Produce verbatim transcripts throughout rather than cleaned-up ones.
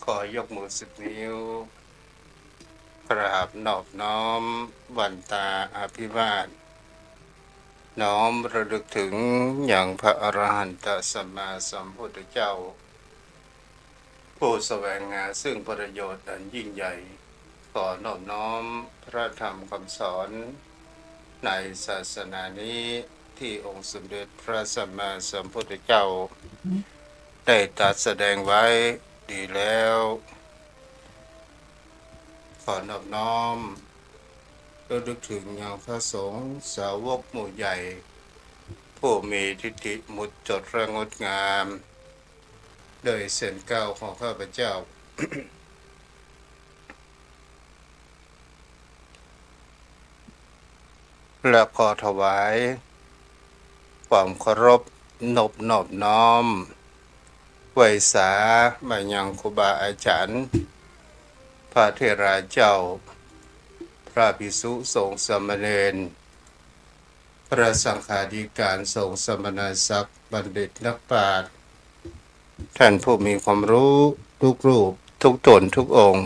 ขอยกมือสิบนิ้ว กราบนอบน้อมวันตาอภิวาท น้อมระลึกถึงยังพระอรหันตสัมมาสัมพุทธเจ้า ผู้แสวงหาซึ่งประโยชน์อันยิ่งใหญ่ ขอนอบน้อมพระธรรมคำสอนในศาสนานี้ ที่องค์สมเด็จพระสัมมาสัมพุทธเจ้า ได้ตรัสแสดงไว้ดีแล้ว ขอนอบน้อมระลึกถึงยังพระสงฆ์สาวกหมู่ใหญ่ ผู้มีทิฏฐิหมดจดและงดงาม โดยเสียงกล่าวของข้าพเจ้า และขอถวายความเคารพนบนอบน้อมไหว้สามายังครูบาอาจารย์ พระเถราเจ้า พระภิกษุสงฆ์สามเณร พระสังฆาธิการสงฆ์สมณศักดิ์บัณฑิตนักปราชญ์ ท่านผู้มีความรู้ทุกรูปทุกตนทุกองค์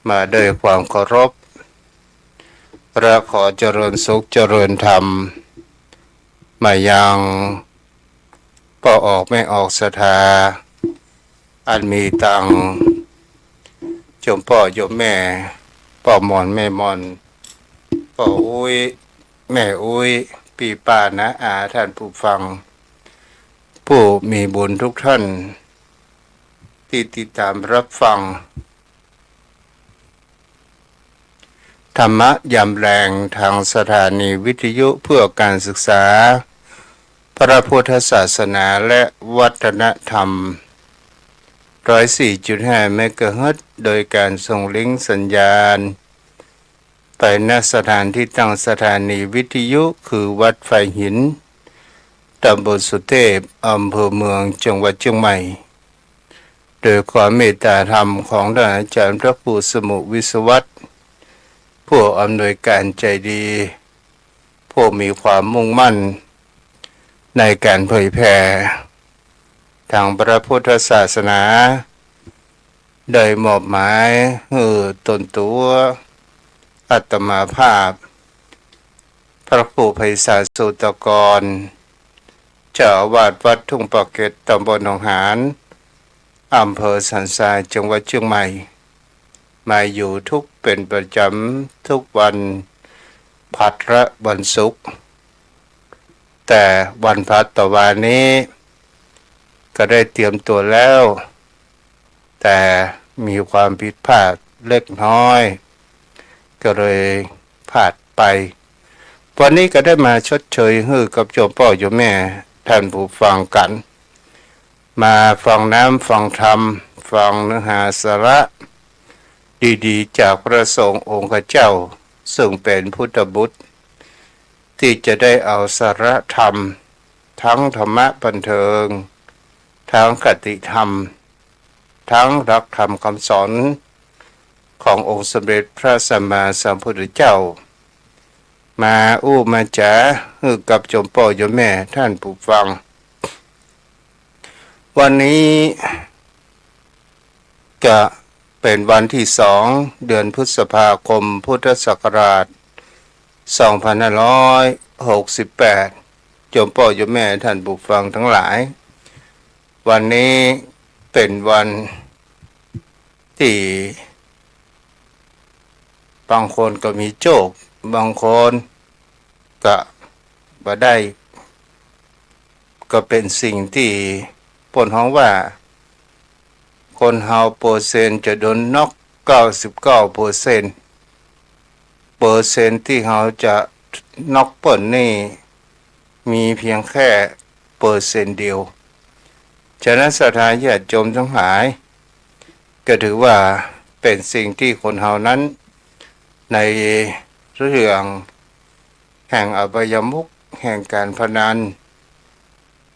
มาด้วยความเคารพ และขอเจริญสุขเจริญธรรม มายังป้อออกแม่ออกศรัทธา อันมีตังโยมป้อโยมแม่ ป้อหม่อนแม่หม่อน ป้ออุ๊ยแม่อุ๊ย ปี้ป้าน้าอาท่านผู้ฟัง ผู้มีบุญทุกท่าน ที่ติดตามรับฟัง ธรรมะยามแลงทางสถานีวิทยุเพื่อการศึกษาพระพุทธศาสนาและวัฒนธรรม ร้อยสี่จุดห้าเมกะเฮิรตซ์ โดยการส่งลิงก์สัญญาณ ไปณสถานที่ตั้งสถานีวิทยุคือวัดไฟหิน ตำบลสุเทพ อำเภอเมือง จังหวัดเชียงใหม่ โดยความเมตตาธรรมของท่านอาจารย์พระครูสมุวิศวัตร ผู้อำนวยการใจดี ผู้มีความมุ่งมั่นในการเผยแผ่ทางพระพุทธศาสนา ได้มอบหมายหื้อตนตั๋วอาตมาภาพ พระครูไพศาล สุตกร เจ้าอาวาสวัดทุ่งปากเกร็ด ตำบลหนองหาน อำเภอสันทราย จังหวัดเชียงใหม่ มาอยู่ทุกเป็นประจำทุกวันพหัสและวันศุกร์ แต่วันพหัสตะวานี้ ก็ได้เตรียมตั๋วแล้ว แต่มีความผิดพลาดเล็กน้อย ก็เลยพลาดไป วันนี้ก็ได้มาชดเชยหื้อกับโยมป้อโยมแม่ท่านผู้ฟังกั๋น มาฟังน้ำฟังธรรม ฟังเนื้อหาสาระดีๆ จากพระสงฆ์องค์เจ้า ซึ่งเป็นพุทธบุตร ที่จะได้เอาสาระธรรม ทั้งธรรมะบันเทิง ทั้งคติธรรม ทั้งหลักธรรมคำสอนขององค์สมเด็จพระสัมมาสัมพุทธเจ้า มาอู้มาจ๋าหื้อกับโยมป้อโยมแม่ท่านผู้ฟัง วันนี้ก็เป็นวันที่สอง เดือนพฤษภาคม พุทธศักราช สองพันห้าร้อยหกสิบแปด โยมป้อโยมแม่ท่านผู้ฟังทั้งหลาย วันนี้เป็นวันที่บางคนก็มีโชค บางคนก็บ่ได้ ก็เป็นสิ่งที่เปิ้นฮ้องว่า คนเฮาเปอร์เซ็นต์จะโดนน็อก เก้าสิบเก้าเปอร์เซ็นต์ เปอร์เซ็นต์ที่เฮาจะน็อกเปิ้นนี่ มีเพียงแค่เปอร์เซ็นต์เดียว ฉะนั้นศรัทธาญาติโยมทั้งหลาย ก็ถือว่าเป็นสิ่งที่คนเฮานั้น ในเรื่องแห่งอบายมุข แห่งการพนัน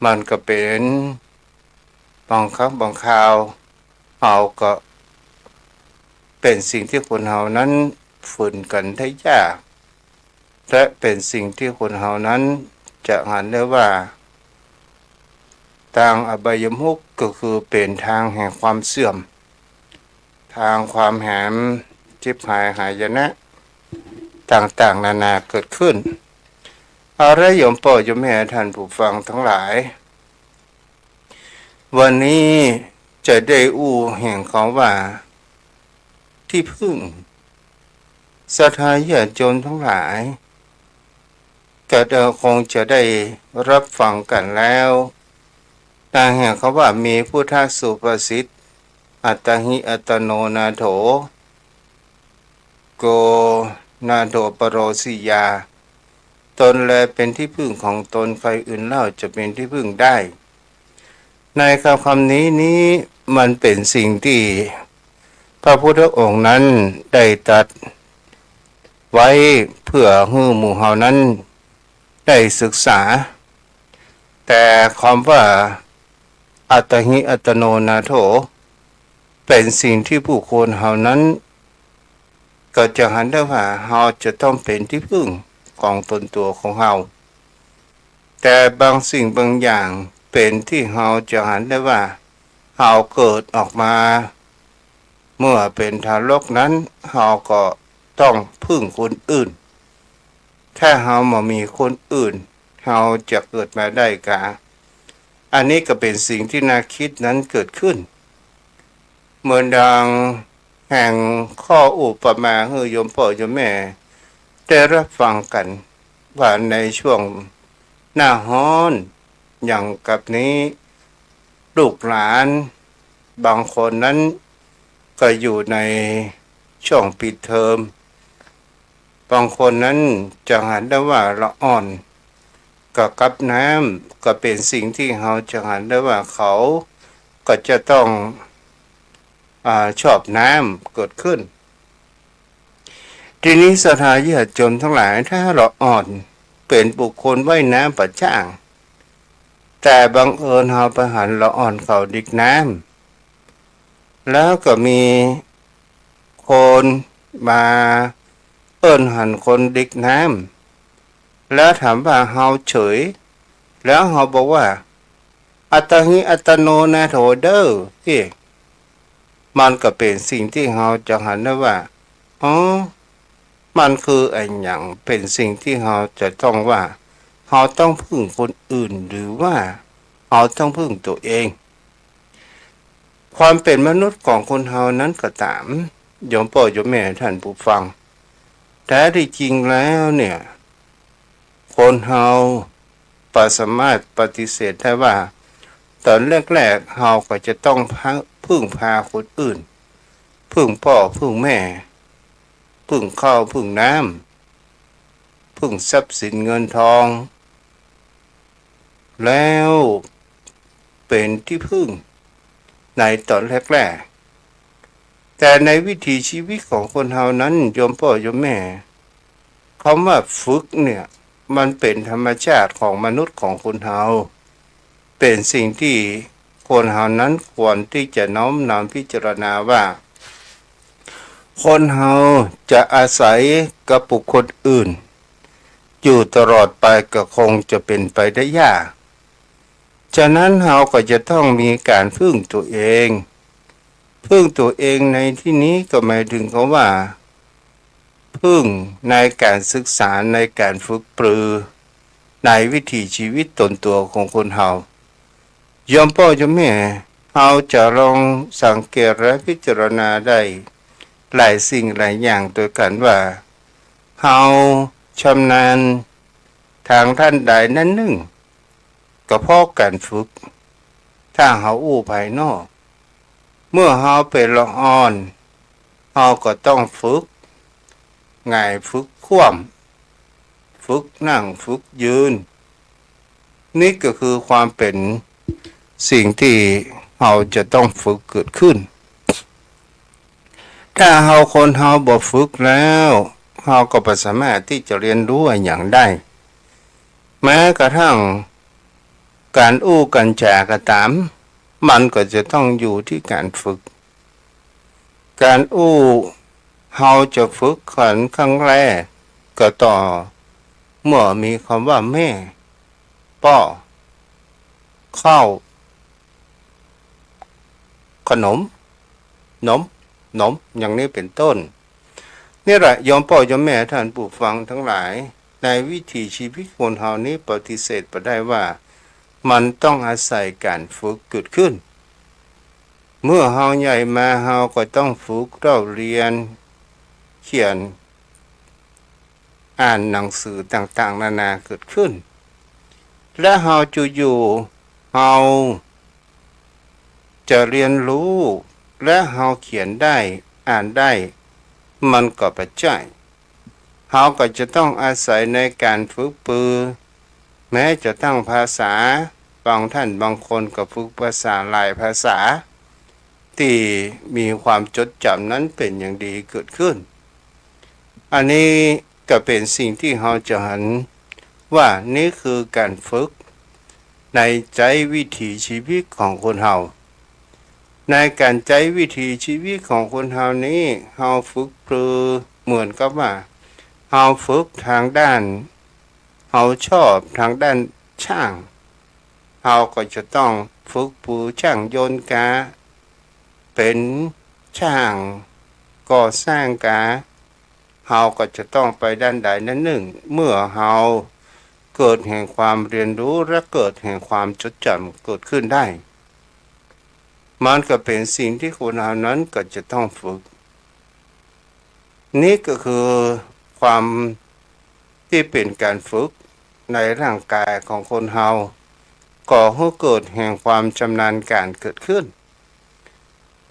มันก็เป็นบางครั้งบางคราว เฮาก็เป็นสิ่งที่คนเฮานั้นฝืนกั๋นได้ยาก และเป็นสิ่งที่คนเฮานั้นจะหันได้ว่า ตางอบายมุขก็คือเป๋นตางแห่งความเสื่อม ตางความแหม ฉิบหายหายนะต่างๆ นานาเกิดขึ้น เอาละโยมป้อโยมแม่ท่านผู้ฟังตังหลาย วันนี้จะได้อู้แห่งกำว่า ตี้ผึ้ง ศรัทธาญาติโยมตังหลาย ก็คงจะได้ฮับฟังกั๋นแล้ว ตางแห่งกำว่ามีพุทธสุภาษิต อัตตาหิ อัตตโน นาโถ โก นาโถ ปโร สิยา ตนแลเป๋นตี้ผึ้งของตน ใครอื่นเล่าจะเป๋นตี้ผึ้งได้ ในกำกำนี้นี้มันเป๋นสิ่งตี้พระพุทธองค์นั้นได้ตรัสไว้เปื้อหื้อหมู่เฮานั้นได้ศึกษา แต่กำว่า อัตตาหิ อัตตโน นาโถ เป๋นสิ่งตี้บุคคลเฮานั้น ก็จะหันได้ว่าเฮาจะต้องเป๋นตี้ผึ้งของตนตั๋วของเฮา แต่บางสิ่งบางอย่างเป๋นตี้เฮาจะหันได้ว่าเฮาเกิดออกมา เมื่อเป๋นทารกนั้นเฮาก็ต้องผึ้งคนอื่น ถ้าเฮาบ่มีคนอื่น เฮาจะเกิดมาได้กา อันนี้ก็เป๋นสิ่งตี้น่าคิดนั้นเกิดขึ้น เหมือนดังแห่งข้ออุปมาหื้อโยมป้อโยมแม่ได้ฮับฟังกั๋น ว่าในช่วงหน้าฮ้อนอย่างกับนี้ ลูกหลานบางคนนั้นก็อยู่ในช่วงปิดเทอม บางคนนั้นจะหันได้ว่าละอ่อน ก็กับน้ำก็เป๋นสิ่งตี้เฮาจะหันได้ว่าเขาก็จะต้อง อ่า ชอบน้ำเกิดขึ้น ทีนี้ศรัทธาญาติโยมตังหลาย ถ้าละอ่อนเป๋นบุคคลว่ายน้ำบ่จ้าง แต่บังเอิญเฮาไปหันละอ่อนเขาดิกน้ำ แล้วก็มีคนมาเอิ้นหันคนดิกน้ำ แล้วถามว่าเฮาเฉย แล้วเฮาบอกว่า อัตตาหิ อัตตโน นาโถ เด้อ อี้ มันก็เป๋นสิ่งตี้เฮาจะหันได้ว่า อ๋อ มันคืออะหยัง เป๋นสิ่งตี้เฮาจะต้องว่า เฮาต้องผึ้งคนอื่น หรือว่าเฮาต้องผึ้งตั๋วเอง ความเป๋นมนุษย์ของคนเฮานั้นก็ต๋าม โยมป้อโยมแม่ท่านผู้ฟัง แท้ตี้จริงแล้วเนี่ย คนเฮาบ่สามารถปฏิเสธได้ว่า ต๋อนแรกๆ เฮาก็จะต้องพา พึ่งพาคนอื่น พึ่งป้อ พึ่งแม่ พึ่งข้าว พึ่งน้ำ พึ่งทรัพย์สินเงินทอง แล้วเป๋นตี้ผึ้งในต๋อนแรกๆ แต่ในวิถีชีวิตของคนเฮานั้น โยมป้อโยมแม่ กำว่าฝึกเนี่ย มันเป๋นธรรมชาติของมนุษย์ของคนเฮา เป๋นสิ่งตี้คนเฮานั้นควรตี้จะน้อมนำพิจารณาว่า คนเฮาจะอาศัยกับบุคคลอื่น อยู่ตลอดไปก็คงจะเป๋นไปได้ยาก ฉะนั้นเฮาก็จะต้องมีก๋านพึ่งตั๋วเอง พึ่งตั๋วเองในตี้นี้ก็หมายเถิงกำว่า พึ่งในก๋านศึกษา ในก๋านฝึกปรือ ในวิถีชีวิตต๋นตั๋วของคนเฮา โยมป้อโยมแม่ เฮาจะลองสังเกตและพิจารณาได้หลายสิ่งหลายอย่างตวยกั๋นว่า เฮาชำนาญตางด้านใดด้านนึ่ง ก็เพราะก๋านฝึก ถ้าเฮาอู้ภายนอก เมื่อเฮาเป๋นละอ่อน เฮาก็ต้องฝึกหงาย ฝึกคว่ำ ฝึกนั่ง ฝึกยืน นี่ก็คือความเป๋นสิ่งตี้เฮาจะต้องฝึกเกิดขึ้น ถ้าเฮา คนเฮาบ่ฝึกแล้ว เฮาก็บ่สามารถตี้จะเฮียนฮู้อะหยังได้ แม้กระทั่งก๋านอู้ก๋านจ๋าก็ต๋าม มันก็จะต้องอยู่ตี้ก๋านฝึก ก๋านอู้ เฮาจะฝึกกั๋นครั้งแรก ก็ต่อเมื่อมีกำว่าแม่ ป้อ ข้าว ขนม หนม หนม อย่างนี้เป๋นต้น นี่แหละ โยมป้อโยมแม่ท่านผู้ฟังตังหลาย ในวิถีชีวิตคนเฮานี้ปฏิเสธบ่ได้ว่า มันต้องอาศัยก๋านฝึกเกิดขึ้น เมื่อเฮาใหญ่มาเฮาก็ต้องฝึกเล่าเรียน เขียน อ่านหนังสือต่างๆ นานาเกิดขึ้น และเฮาจะอยู่ เฮาจะเรียนรู้ และเฮาเขียนได้ อ่านได้ มันก็บ่ใจ้ เฮาก็จะต้องอาศัยในก๋านฝึกปือ แม้จะตั้งภาษา บางท่านบางคนก็ฝึกภาษาหลายภาษา ตี้มีความจดจ๋ำนั้นเป๋นอย่างดีเกิดขึ้น อันนี้ก็เป๋นสิ่งตี้เฮาจะหันว่านี่คือก๋านฝึก ในใจ๊วิถีชีวิตของคนเฮา ในก๋านใจ๊วิถีชีวิตของคนเฮานี้ เฮาฝึกปือเหมือนกับว่า เฮาฝึกตางด้าน เฮาชอบตางด้านจ้าง เฮาก็จะต้องฝึกปือจ้างยนต์กา เป๋นจ้างก่อสร้างกา เฮาก็จะต้องไปด้านใดด้านนึ่ง เมื่อเฮาเกิดแห่งความเรียนรู้และเกิดแห่งความจดจ๋ำเกิดขึ้นได้ มันก็เป๋นสิ่งตี้คนเฮานั้นก็จะต้องฝึก นี่ก็คือความตี้เป๋นก๋านฝึกในร่างก๋ายของคนเฮา ก่อหื้อเกิดแห่งความชำนาญก๋านเกิดขึ้น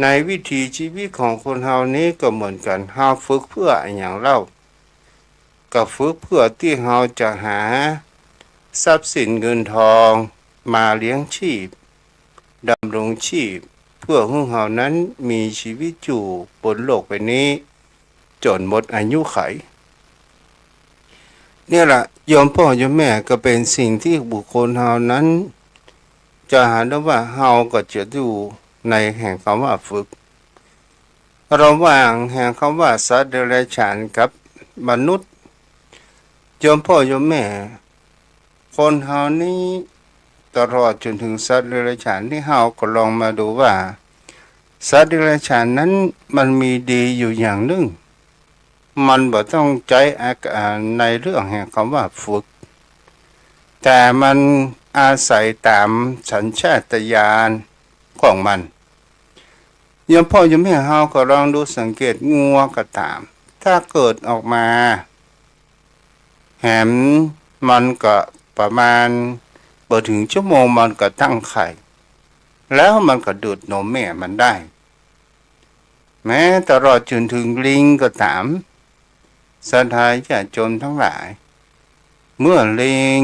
ในวิถีชีวิตของคนเฮานี้ก็เหมือนกั๋น เฮาฝึกเปื้ออะหยังเล่า ก็ฝึกเปื้อตี้เฮาจะหาทรัพย์สินเงินทองมาเลี้ยงชีพ ดำรงชีพ เปื้อหื้อเฮานั้นมีชีวิตอยู่บนโลกใบนี้ จ๋นหมดอายุขัย เนี่ยละ โยมป้อโยมแม่ ก็เป๋นสิ่งตี้บุคคลเฮานั้น จะหันได้ว่าเฮาก็จะอยู่ในแห่งกำว่าฝึก ระหว่างแห่งกำว่าสัตว์เดรัจฉานกับมนุษย์ โยมป้อโยมแม่ คนเฮานี้ตลอดจ๋นเถิงสัตว์เดรัจฉานนี้ เฮาก็ลองมาดูว่า สัตว์เดรัจฉานนั้นมันมีดีอยู่อย่างนึ่ง มันบ่ต้องใจ๊อาการในเรื่องแห่งกำว่าฝึก แต่มันอาศัยต๋ามสัญชาตญาณของมัน โยมป้อโยมแม่เฮาก็ลองดูสังเกตงัวก็ต๋าม ถ้าเกิดออกมา แหมมันก็ประมาณบ่เถิงชั่วโมงมันก็ตั้งไข่ แล้วมันก็ดูดนมแม่มันได้ แม้ตลอดจ๋นเถิงลิงก็ต๋าม ศรัทธาญาติโยมตังหลาย เมื่อลิง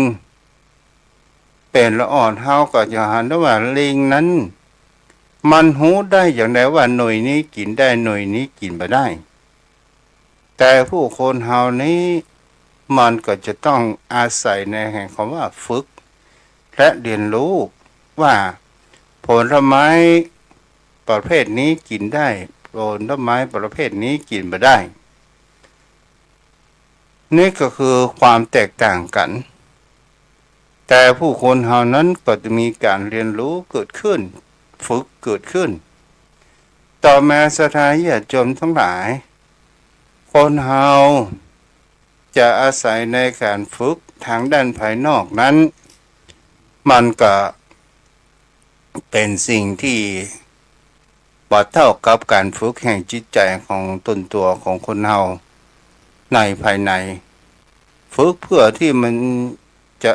เป๋นละอ่อน เฮาก็จะหันได้ว่าลิงนั้น มันฮู้ได้อย่างใดว่าหน่วยนี้กิ๋นได้ หน่วยนี้กิ๋นบ่ได้ แต่ผู้คนเฮานี้ มันก็จะต้องอาศัยในแห่งกำว่าฝึก และเรียนรู้ว่าผลไม้ประเภทนี้กิ๋นได้ ผลไม้ประเภทนี้กิ๋นบ่ได้ นี่ก็คือความแตกต่างกั๋น แต่ผู้คนเฮานั้นก็จะมีก๋านเรียนรู้เกิดขึ้น ฝึกเกิดขึ้น ต่อมาศรัทธาญาติโยมตังหลาย คนเฮาจะอาศัยในก๋านฝึกตางด้านภายนอกนั้น มันก็เป๋นสิ่งตี้บ่เต้ากับก๋านฝึกแห่งจิตใจ๋ของต๋นตั๋วของคนเฮาในภายใน ฝึกเปื้อตี้มันจะ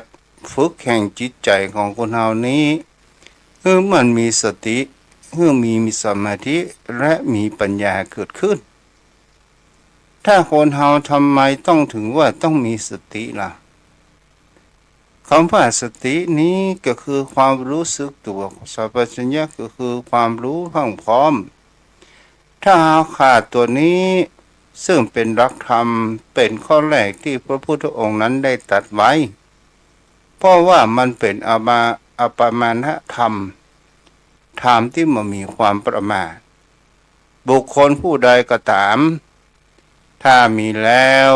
ฝึกแห่งจิตใจ๋ของคนเฮานี้ หื้อมันมีสติ หื้อมี มีสมาธิ และมีปัญญาเกิดขึ้น ถ้าคนเฮาทำไมต้องเถิงว่าต้องมีสติล่ะ กำว่าสตินี้ก็คือความรู้สึกตั๋ว สัมปชัญญะก็คือความรู้พรั่งพร้อม ถ้าเฮาขาดตั๋วนี้ ซึ่งเป๋นหลักธรรม เป๋นข้อแรกตี้พระพุทธองค์นั้นได้ตรัสไว้ เพราะว่ามันเป๋นอปมา- อัปปมาณธรรม ธรรมตี้บ่มีความประมาท บุคคลผู้ใดก็ต๋าม ถ้ามีแล้ว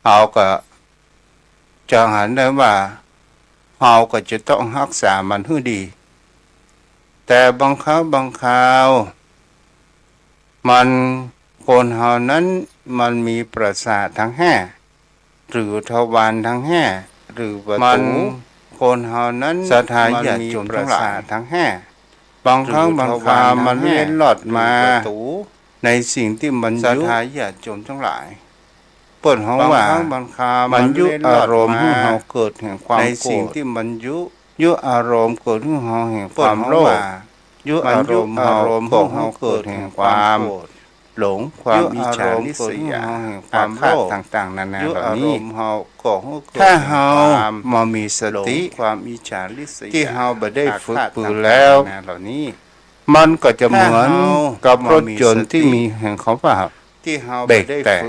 เฮาก็จะหันได้ว่า เฮาก็จะต้องฮักษามันหื้อดี แต่บางครั้งบางคราว มัน คนเฮานั้นมันมีประสาทตังห้า หรือทวารตังห้า หรือประตู๋ มัน คนเฮานั้น ศรัทธาญาติโยมตังหลาย มันมีประสาทตังห้า บางครั้งบางคราวมันเล็ดลอดมา หรือทวารตังห้า หรือประตู๋ ในสิ่งตี้มันยุ ศรัทธาญาติโยมตังหลาย เปิ้นฮ้องว่า บางครั้งบางคราวมันยุอารมณ์หื้อเฮาเกิดแห่งความโกรธ ในสิ่งตี้มันยุ ยุอารมณ์เกิดหื้อเฮาแห่งความโลภ ยุอารมณ์เฮาก่อหื้อเฮาเกิดแห่งความหลง ความอิจฉาริษยา อาฆาตต่างๆ นานาเหล่านี้ ถ้าเฮาบ่มีสติ ตี้เฮาบ่ได้ฝึกปือแล้ว มันก็จะเหมือนกับรถยนต์ตี้มีแห่งความว่า เบรกแตก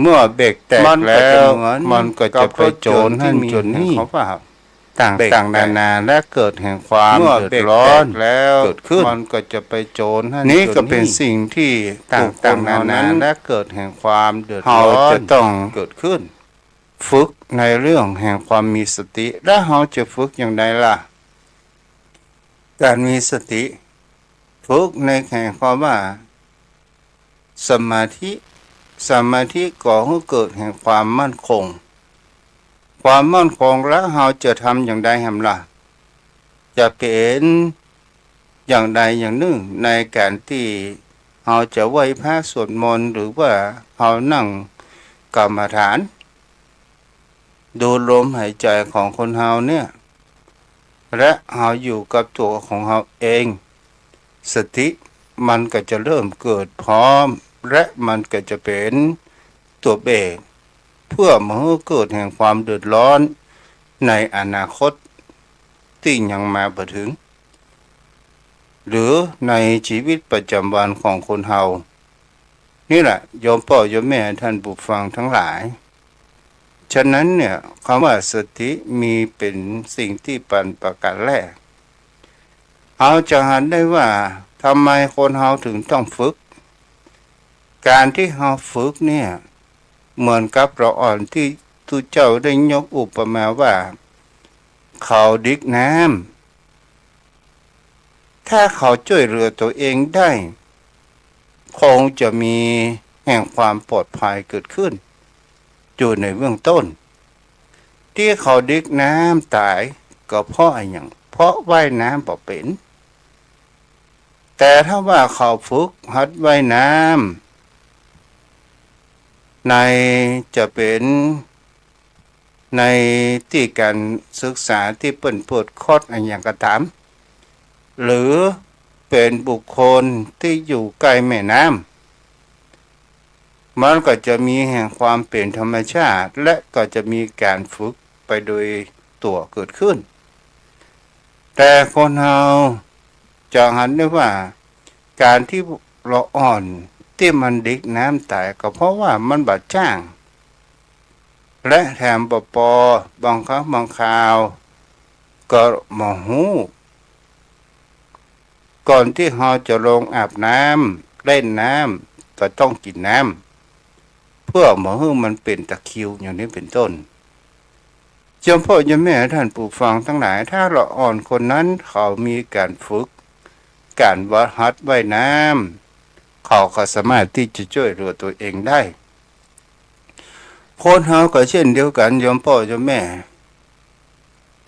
เมื่อเบรกแตกแล้ว มันก็จะไปโจนหั้นโจนนี่ ต่างๆ นานา และเกิดแห่งความเดือดร้อนเกิดขึ้น มันก็จะไปโจนหั้นโจนนี่ นี่ก็เป๋นสิ่งตี้ต่างๆ นานา และเกิดแห่งความเดือดร้อนเฮาจะต้องเกิดขึ้น ฝึกในเรื่องแห่งความมีสติ และเฮาจะฝึกอย่างใดล่ะ ก๋านมีสติ ฝึกในแห่งความว่า สมาธิ สมาธิก่อหื้อเกิดแห่งความมั่นคง ความมั่นคง และเฮาจะทำอย่างใดแหมล่ะ จะเป๋นอย่างใดอย่างนึ่ง ในก๋านตี้เฮาจะไหว้พระสวดมนต์ หรือว่าเฮานั่งกรรมฐาน ดูลมหายใจ๋ของคนเฮาเนี่ย และเฮาอยู่กับตั๋วของเฮาเอง สติมันก็จะเริ่มเกิดพร้อม และมันก็จะเป๋นตั๋วเบรก เปื้อบ่หื้อเกิดแห่งความเดือดร้อนในอนาคตตี้ยังมาบ่เถิง หรือในจีวิตประจ๋ำวันของคนเฮา นี่แหละ โยมป้อโยมแม่ท่านผู้ฟังตังหลาย ฉะนั้นเนี่ย กำว่าสติมีเป๋นสิ่งตี้ปันประก๋านแรก เฮาจะหันได้ว่า ทำไมคนเฮาเถิงต้องฝึก ก๋านตี้เฮาฝึกเนี่ย เหมือนกับละอ่อนตี้ตุ๊เจ้าได้ยกอุปมาว่า เขาดิกน้ำ ถ้าเขาจ้วยเหลือตั๋วเองได้ คงจะมีแห่งความปลอดภัยเกิดขึ้น อยู่ในเบื้องต้น ตี้เขาดิกน้ำต๋ายก็เพราะอะหยัง เพราะว่ายน้ำบ่เป๋น แต่ถ้าว่าเขาฝึกหัดว่ายน้ำ ในจะเป๋น ในตี้ก๋านศึกษาตี้เปิ้นเปิดคอร์สอะหยังก็ต๋าม หรือเป๋นบุคคลตี้อยู่ใก้แม่น้ำ มันก็จะมีแห่งความเป๋นธรรมชาติ และก็จะมีก๋านฝึกไปโดยตั๋วเกิดขึ้น แต่คนเฮาจะหันได้ว่า ก๋านตี้ละอ่อนตี้มันดิกน้ำต๋ายก็เพราะว่ามันบ่จ้าง และแถมบ่ปอ บางครั้งบางคราวก็บ่ฮู้ ก่อนตี้เฮาจะลงอาบน้ำ เล่นน้ำ ก็ต้องกิ๋นน้ำ เปื้อบ่หื้อมันเป๋นตะคริวอย่างนี้เป๋นต้น โยมป้อโยมแม่ท่านผู้ฟังตังหลาย ถ้าละอ่อนคนนั้นเขามีก๋านฝึก ก๋านว่าหัดว่ายน้ำ เขาก็สามารถตี้จะจ้วยเหลือตั๋วเองได้ คนเฮาก็เจ้นเดียวกั๋น โยมป้อโยมแม่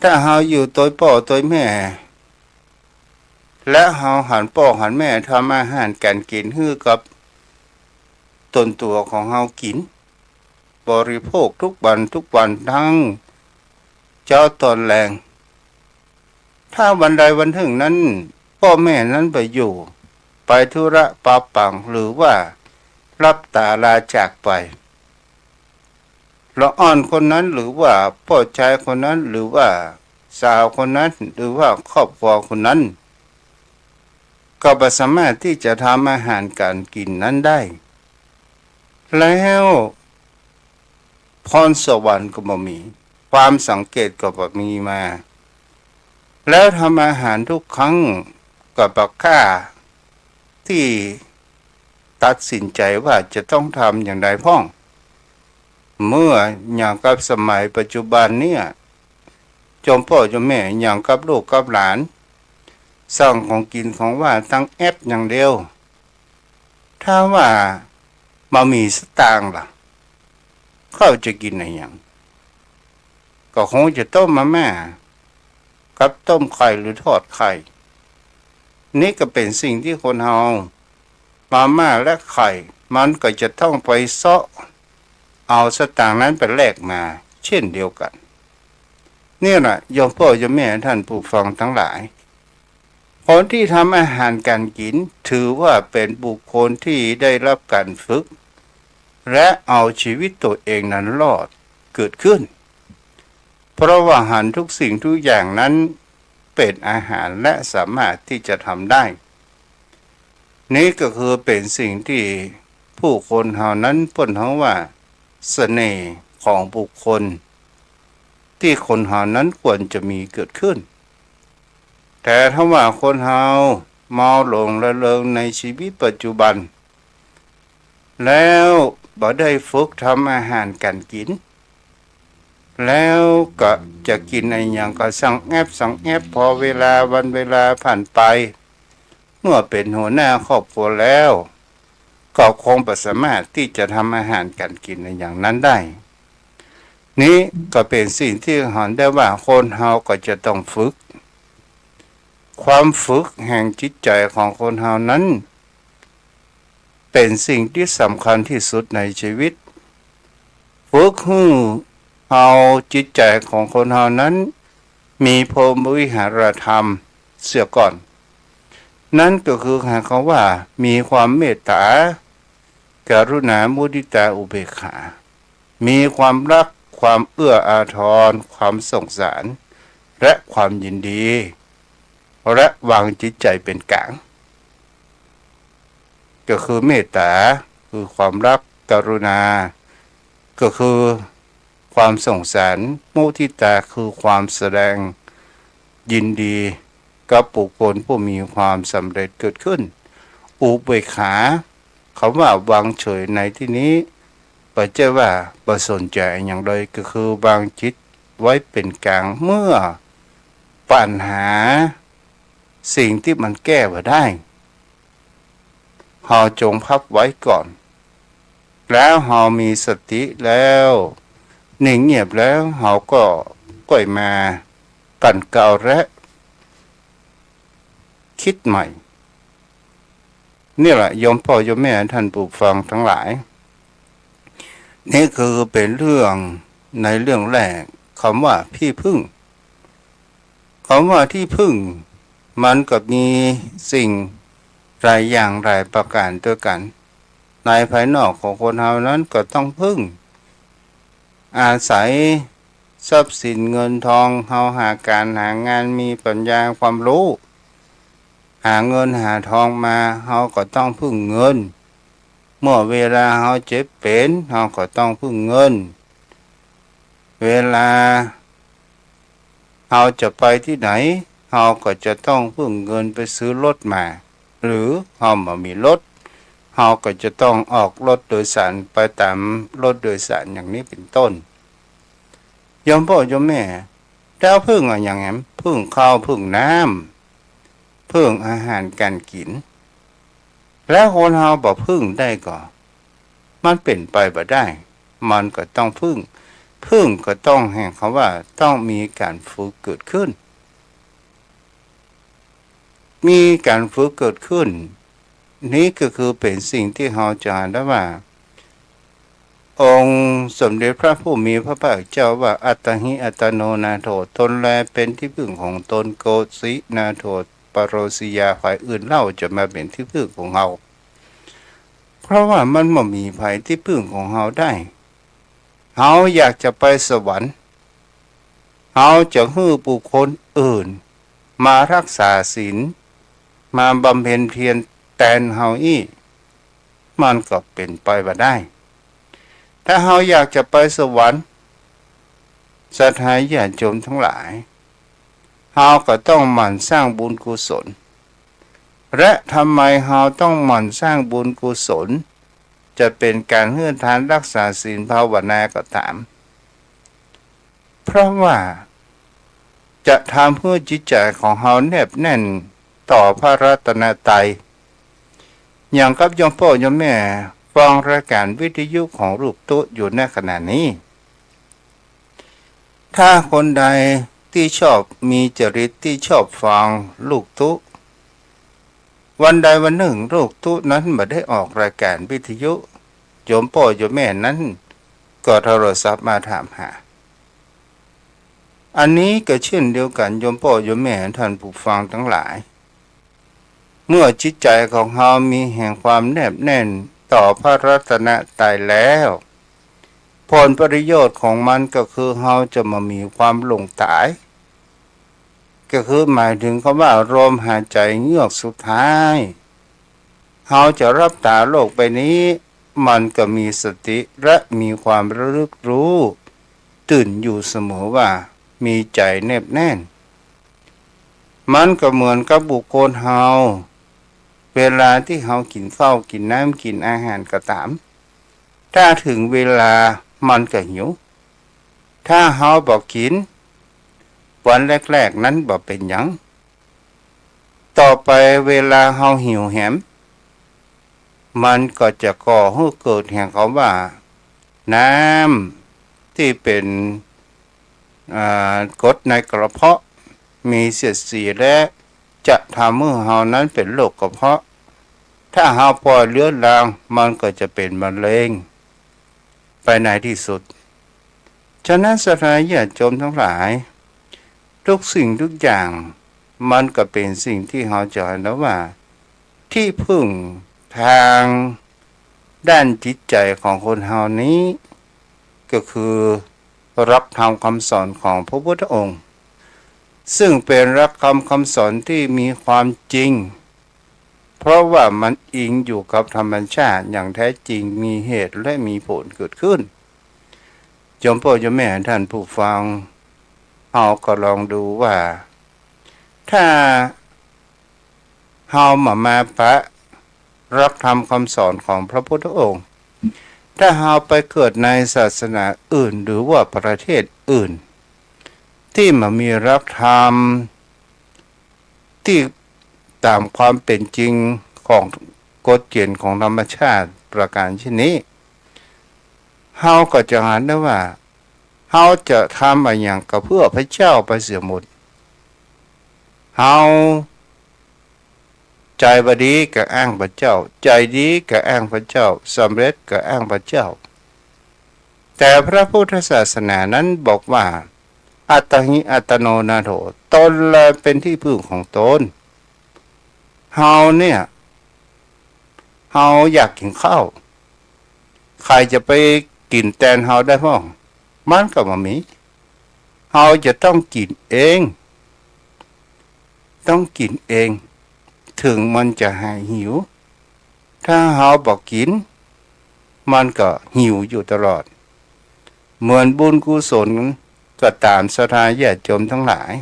ถ้าเฮาอยู่ตวยป้อตวยแม่ และเฮาหันป้อหันแม่ทำอาหารก๋านกิ๋นหื้อกับตนตั๋วของเฮากิ๋น บริโภคทุกวันทุกวันตึงเจ๊าตอนแลง ถ้าวันใดวันนึ่งนั้น ป้อแม่นั้นบ่อยู่ ไปธุระปะปัง หรือว่าลับต๋าลาจากไป ละอ่อนคนนั้น หรือว่าป้อจายคนนั้น หรือว่าสาวคนนั้น หรือว่าครอบครัวคนนั้น ก็บ่สามารถตี้จะทำอาหารก๋านกิ๋นนั้นได้ แล้วพรสวรรค์ก็บ่มี ความสังเกตก็บ่มีมา แล้วทำอาหารทุกครั้งก็บ่กล้าตี้ตัดสินใจ๋ว่าจะต้องทำอย่างใดพ่อง เมื่ออย่างกับสมัยปัจจุบันเนี่ย โยมป้อโยมแม่อย่างกับลูกกับหลาน สั่งของกิ๋นของหว่านตางแอปอย่างเดียว ถ้าว่าบ่มีสตางค์ล่ะ เขาจะกิ๋นอะหยัง ก็คงจะต้มมาม่า กับต้มไข่หรือทอดไข่ นี่ก็เป๋นสิ่งตี้คนเฮา มาม่าและไข่ มันก็จะต้องไปเซาะเอาสตางค์นั้นไปแลกมาเช่นเดียวกั๋น นี่แหละ โยมป้อโยมแม่ท่านผู้ฟังตังหลาย คนตี้ทำอาหารก๋านกิ๋น ถือว่าเป๋นบุคคลตี้ได้ฮับก๋านฝึก และเอาจีวิตตั๋วเองนั้นรอดเกิดขึ้น เพราะว่าหันทุกสิ่งทุกอย่างนั้นเป๋นอาหารและสามารถตี้จะทำได้ นี่ก็คือเป๋นสิ่งตี้ผู้คนเฮานั้นเปิ้นฮ้องว่าเสน่ห์ของบุคคล ตี้คนเฮานั้นควรจะมีเกิดขึ้น แต่ถ้าว่าคนเฮาเมาหลงระเริงในจีวิตปัจจุบัน แล้วบ่ได้ฝึกทำอาหารก๋านกิ๋น แล้วก็จะกิ๋นอะหยังก็สั่งแอปสั่งแอป พอเวลาวันเวลาผ่านไป เมื่อเป๋นหัวหน้าครอบครัวแล้ว ก็คงบ่สามารถตี้จะทำอาหารก๋านกิ๋นอะหยังนั้นได้ นี้ก็เป๋นสิ่งตี้หันได้ว่าคนเฮาก็จะต้องฝึก ความฝึกแห่งจิตใจ๋ของคนเฮานั้น เป๋นสิ่งตี้สำคัญตี้สุดในจีวิต ฝึกหื้อเอาจิตใจ๋ของคนเฮานั้น มีพรหมวิหารธรรมเสียก่อน นั้นก็คือหมายความว่ามีความเมตต๋า กรุณา มุทิตา อุเบกขา มีความฮัก ความเอื้ออาทร ความสงสาร และความยินดี และวางจิตใจ๋เป๋นก๋าง ก็คือเมตต๋า คือความฮัก กรุณา ก็คือความสงสาร มุทิตา คือความแสดงยินดีกับบุคคลผู้มีความสำเร็จเกิดขึ้น อุเบกขา กำว่าวางเฉยในตี้นี้ บ่ใจ้ว่าบ่สนใจ๋อะหยังเลย ก็คือวางจิตไว้เป๋นก๋าง เมื่อปัญหาสิ่งตี้มันแก้บ่ได้ เฮาจงพับไว้ก่อน แล้วเฮามีสติแล้ว นิ่งเงียบแล้ว เฮาก็ก้อยมากั๋นเกลาและกึ๊ดใหม่ นี่แหละ โยมป้อโยมแม่ท่านผู้ฟังตังหลาย นี่คือเป๋นเรื่องในเรื่องแรก กำว่าตี้พึ่ง กำว่าตี้พึ่ง มันก็มีสิ่งหลายอย่างหลายประก๋านตวยกั๋น ในภายนอกของคนเฮานั้นก็ต้องพึ่ง อาศัยทรัพย์สินเงินทอง เฮาหาก๋านหางาน มีปัญญาความฮู้ หาเงินหาทองมา เฮาก็ต้องพึ่งเงิน เมื่อเวลาเฮาเจ็บเป๋น เฮาก็ต้องพึ่งเงิน เวลาเฮาจะไปตี้ไหน เฮาก็จะต้องพึ่งเงินไปซื้อรถมา หรือเฮาบ่มีรถ เฮาก็จะต้องออกรถโดยสารไปต๋ามรถโดยสารอย่างนี้เป๋นต้น โยมป้อโยมแม่ เฮาพึ่งอะหยังแหม พึ่งข้าว พึ่งน้ำ พึ่งอาหารก๋านกิ๋น แล้วคนเฮาบ่พึ่งได้ก็ มันเป๋นไปบ่ได้ มันก็ต้องพึ่ง พึ่งก็ต้องแห่งกำว่าต้องมีก๋านฝึกเกิดขึ้น มีก๋านฝึกเกิดขึ้น นี้ก็คือเป๋นสิ่งตี้เฮาจะหันได้ว่า องค์สมเด็จพระผู้มีพระภาคเจ้าว่า อัตตาหิ อัตตาโน นาโถ ตนแลเป๋นตี้พึ่งของตน โกสิ นาโถ ปะโรสิยา ใผอื่นเล่าจะมาเป๋นตี้พึ่งของเฮา เพราะว่ามันบ่มีใผตี้พึ่งของเฮาได้ เฮาอยากจะไปสวรรค์ เฮาจะหื้อบุคคลอื่นมาฮักษาศีล มาบำเพ็ญเพียรแตนเฮาอี้ มันก็เป๋นไปบ่ได้ ถ้าเฮาอยากจะไปสวรรค์ ศรัทธาญาติโยมตังหลาย เฮาก็ต้องหมั่นสร้างบุญกุศล และทำไมเฮาต้องหมั่นสร้างบุญกุศล จะเป๋นก๋านหื้อทาน ฮักษาศีล ภาวนาก็ต๋าม เพราะว่าจะทำหื้อจิตใจ๋ของเฮาแนบแน่น ต่อพระรัตนตรัย อย่างกับโยมป้อโยมแม่ฟังรายการวิทยุของลูกตุ๊อยู่ในขณะนี้ ถ้าคนใดตี้ชอบมีจริตตี้ชอบฟังลูกตุ๊ วันใดวันนึ่งลูกตุ๊นั้นบ่ได้ออกรายการวิทยุ โยมป้อโยมแม่นั้นก็โทรศัพท์มาถามหา อันนี้ก็เช่นเดียวกั๋น โยมป้อโยมแม่ท่านผู้ฟังตังหลาย เมื่อจิตใจ๋ของเฮามีแห่งความแนบแน่นต่อพระรัตนตรัยแล้ว ผลประโยชน์ของมันก็คือเฮาจะบ่มีความหลงต๋าย ก็คือหมายถึงกำว่าลมหายใจ๋เฮือกสุดท้าย เฮาจะหลับต๋าโลกใบนี้ มันก็มีสติและมีความระลึกฮู้ตื่นอยู่เสมอว่ามีใจ๋แนบแน่น มันก็เหมือนกับบุคคลเฮา เวลาตี้เฮากิ๋นข้าวกิ๋นน้ำกิ๋นอาหารก็ต๋าม ถ้าเถิงเวลามันก็หิว ถ้าเฮาบ่กิ๋น วันแรกๆ นั้นบ่เป๋นหยัง ต่อไปเวลาเฮาหิวแหม มันก็จะก่อหื้อเกิดแห่งกำว่า น้ำตี้เป๋น อ่า กรดในกระเพาะ มีเสียดสีและจะทำหื้อเฮานั้นเป๋นโรคกระเพาะ ถ้าเฮาป่อยเรื้อรัง มันก็จะเป๋นมะเร็ง ไปในตี้สุด ฉะนั้นศรัทธาญาติโยมตังหลาย ทุกสิ่งทุกอย่างมันก็เป๋นสิ่งตี้เฮาจะหันว่า ตี้พึ่งตางด้านจิตใจ๋ของคนเฮานี้ ก็คือหลักธรรมคำสอนของพระพุทธองค์ ซึ่งเป๋นหลักธรรมคำสอนตี้มีความจริง เพราะว่ามันอิงอยู่กับธรรมชาติอย่างแท้จริง มีเหตุและมีผลเกิดขึ้น โยมป้อโยมแม่ท่านผู้ฟัง เฮาก็ลองดูว่า ถ้าเฮาบ่มาปะหลักธรรมคำสอนของพระพุทธองค์ ถ้าเฮาไปเกิดในศาสนาอื่นหรือว่าประเทศอื่น ตี้บ่มีหลักธรรม ตี้ต๋ามความเป๋นจริงของกฎเก๋ณฑ์ของธรรมชาติประการเช่นนี้ เฮาก็จะหันได้ว่า เฮาจะทำอะหยังก็เปื้อพระเจ้าไปเสียหมด เฮาใจ๋บ่ดีก็อ้างพระเจ้า ใจ๋ดีก็อ้างพระเจ้า สำเร็จก็อ้างพระเจ้า แต่พระพุทธศาสนานั้นบอกว่า อัตตาหิ อัตตโน นาโถ ตนแลเป๋นตี้พึ่งของตน เฮาเนี่ย เฮาอยากกิ๋นข้าว ใผจะไปกิ๋นแตนเฮาได้พ่อง มันก็บ่มี เฮาจะต้องกิ๋นเอง ต้องกิ๋นเอง เถิงมันจะหายหิว ถ้าเฮาบ่กิ๋น มันก็หิวอยู่ตลอด เหมือนบุญกุศลก็ต๋าม ศรัทธาญาติโยมตังหลาย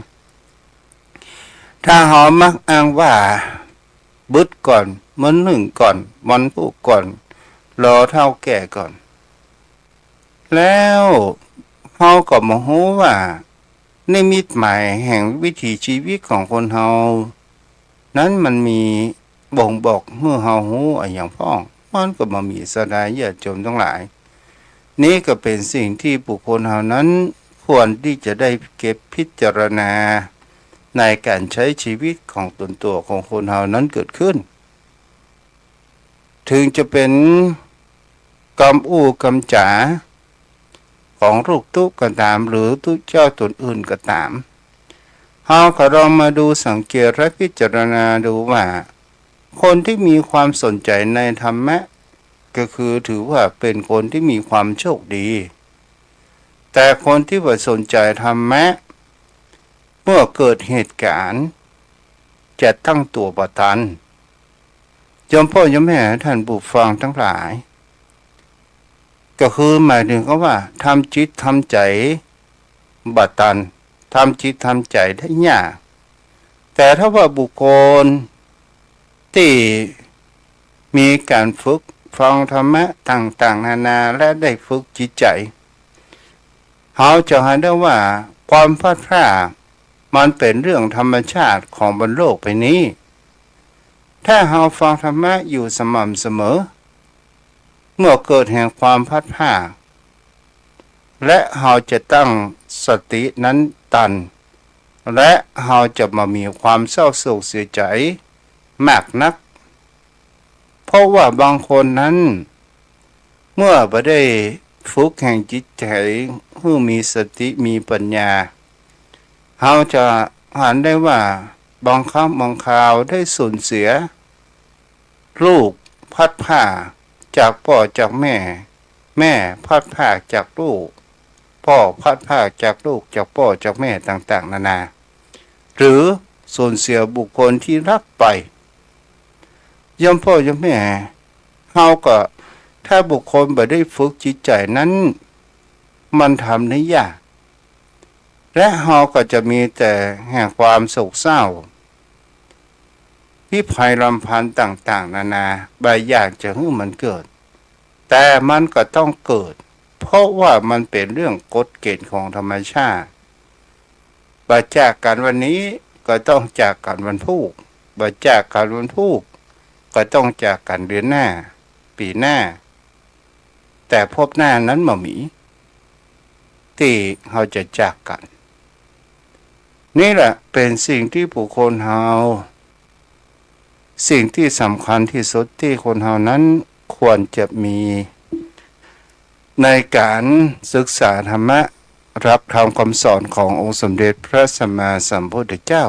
ถ้าเฮามักอ้างว่า บึดก่อน มื้อนึ่งก่อน วันพูกก่อน รอเฒ่าแก่ก่อน แล้วเฮาก็บ่ฮู้ว่า นิมิตหมายแห่งวิถีชีวิตของคนเฮานั้นมันมีบ่งบอกหื้อเฮาฮู้อะหยังพ่อง มันก็บ่มี ศรัทธาญาติโยมตังหลาย นี้ก็เป๋นสิ่งตี้บุคคลเฮานั้นควรตี้จะได้เก็บพิจารณาในก๋านใจ๊ชีวิตของต๋นตั๋วของคนเฮานั้นเกิดขึ้น เถิงจะเป๋นกำอู้กำจ๋าของลูกตุ๊ก็ต๋าม หรือตุ๊เจ้าต๋นอื่นก็ต๋าม เฮาก็ลองมาดูสังเกตและพิจารณาดูว่า คนตี้มีความสนใจ๋ในธรรมะ ก็คือถือว่าเป๋นคนตี้มีความโชคดี แต่คนตี้บ่สนใจ๋ธรรมะ เมื่อเกิดเหตุก๋ารณ์ จะตั้งตั๋วบ่ตัน โยมป้อโยมแม่ท่านผู้ฟังตังหลาย ก็คือหมายเถิงกำว่า ทำจิตทำใจ๋บ่ตัน ทำจิตทำใจ๋ได้ยาก แต่ถ้าว่าบุคคลตี้มีก๋านฝึกฟังธรรมะต่างๆ นานา และได้ฝึกจิตใจ๋ เฮาจะหันได้ว่าความพลัดพรากมันเป๋นเรื่องธรรมชาติของบนโลกใบนี้ ถ้าเฮาฟังธรรมะอยู่สม่ำเสมอ เมื่อเกิดแห่งความพลัดพราก และเฮาจะตั้งสตินั้นตัน และเฮาจะบ่มีความเศร้าโศกเสียใจ๋มากนัก เพราะว่าบางคนนั้น เมื่อบ่ได้ฝึกแห่งจิตใจ๋หื้อมีสติมีปัญญา เฮาจะหันได้ว่าบางครั้งบางคราวได้สูญเสีย ลูกพลัดพรากจากป้อจากแม่ แม่พลัดพรากจากลูก ป้อพลัดพรากจากลูกจากป้อจากแม่ต่างๆ นานา หรือสูญเสียบุคคลที่รักไป โยมป้อโยมแม่ เฮาก็ ถ้าบุคคลบ่ได้ฝึกจิตใจ๋นั้น มันทำได้ยาก และเฮาก็จะมีแต่แห่งความโศกเศร้า พิภัยรำพันต่างๆ นานา บ่อยากจะหื้อมันเกิด แต่มันก็ต้องเกิด เพราะว่ามันเป๋นเรื่องกฎเกณฑ์ของธรรมชาติ บ่จากกั๋นวันนี้ก็ต้องจากกั๋นวันพูก บ่จากกั๋นวันพูกก็ต้องจากกั๋นเดือนหน้า ปี๋หน้า แต่ภพหน้านั้นบ่มี ตี้เฮาจะจากกั๋น นี่แหละเป๋นสิ่งที่บุคคลเฮา สิ่งที่สำคัญที่สุดที่คนเฮานั้นควรจะมี ในก๋านศึกษาธรรมะ รับธรรมคำสอนขององค์สมเด็จพระสัมมาสัมพุทธเจ้า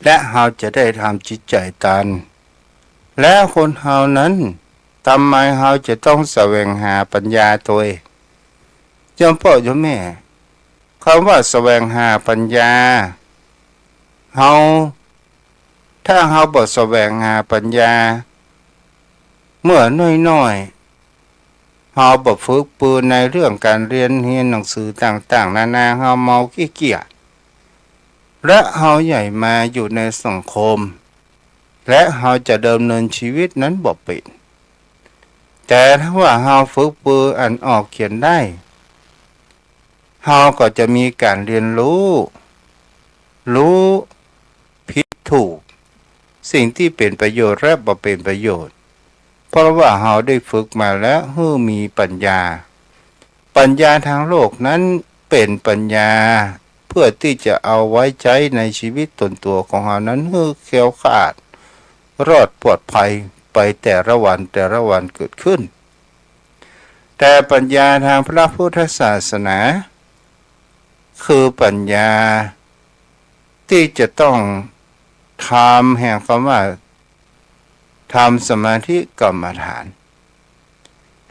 และเฮาจะได้ทำจิตใจ๋ตัน และคนเฮานั้น ทำไมเฮาจะต้องแสวงหาปัญญาตวย โยมป้อโยมแม่ กำว่าแสวงหาปัญญา เฮา ถ้าเฮาบ่แสวงหาปัญญา เมื่อน้อยๆ เฮาบ่ฝึกปือในเรื่องก๋านเฮียนเฮียนหนังสือต่างๆ นานา เฮาเมาขี้เกียจ และเฮาใหญ่มาอยู่ในสังคม และเฮาจะดำเนินชีวิตนั้นบ่เป๋น แต่ถ้าว่าเฮาฝึกปืออ่านออกเขียนได้ เฮาก็จะมีก๋านเฮียนฮู้ ฮู้ผิดถูก สิ่งตี้เป๋นประโยชน์และบ่เป๋นประโยชน์ เพราะว่าเฮาได้ฝึกมาแล้วหื้อมีปัญญา ปัญญาทางโลกนั้นเป๋นปัญญา เพื่อตี้จะเอาไว้ใจ๊ในชีวิตตนตั๋วของเฮานั้นหื้อแคล้วคลาด รอดปลอดภัยไปแต่ละวันแต่ละวันเกิดขึ้น แต่ปัญญาทางพระพุทธศาสนา คือปัญญาตี้จะต้องทำแห่งกำว่า ทำสมาธิกรรมฐาน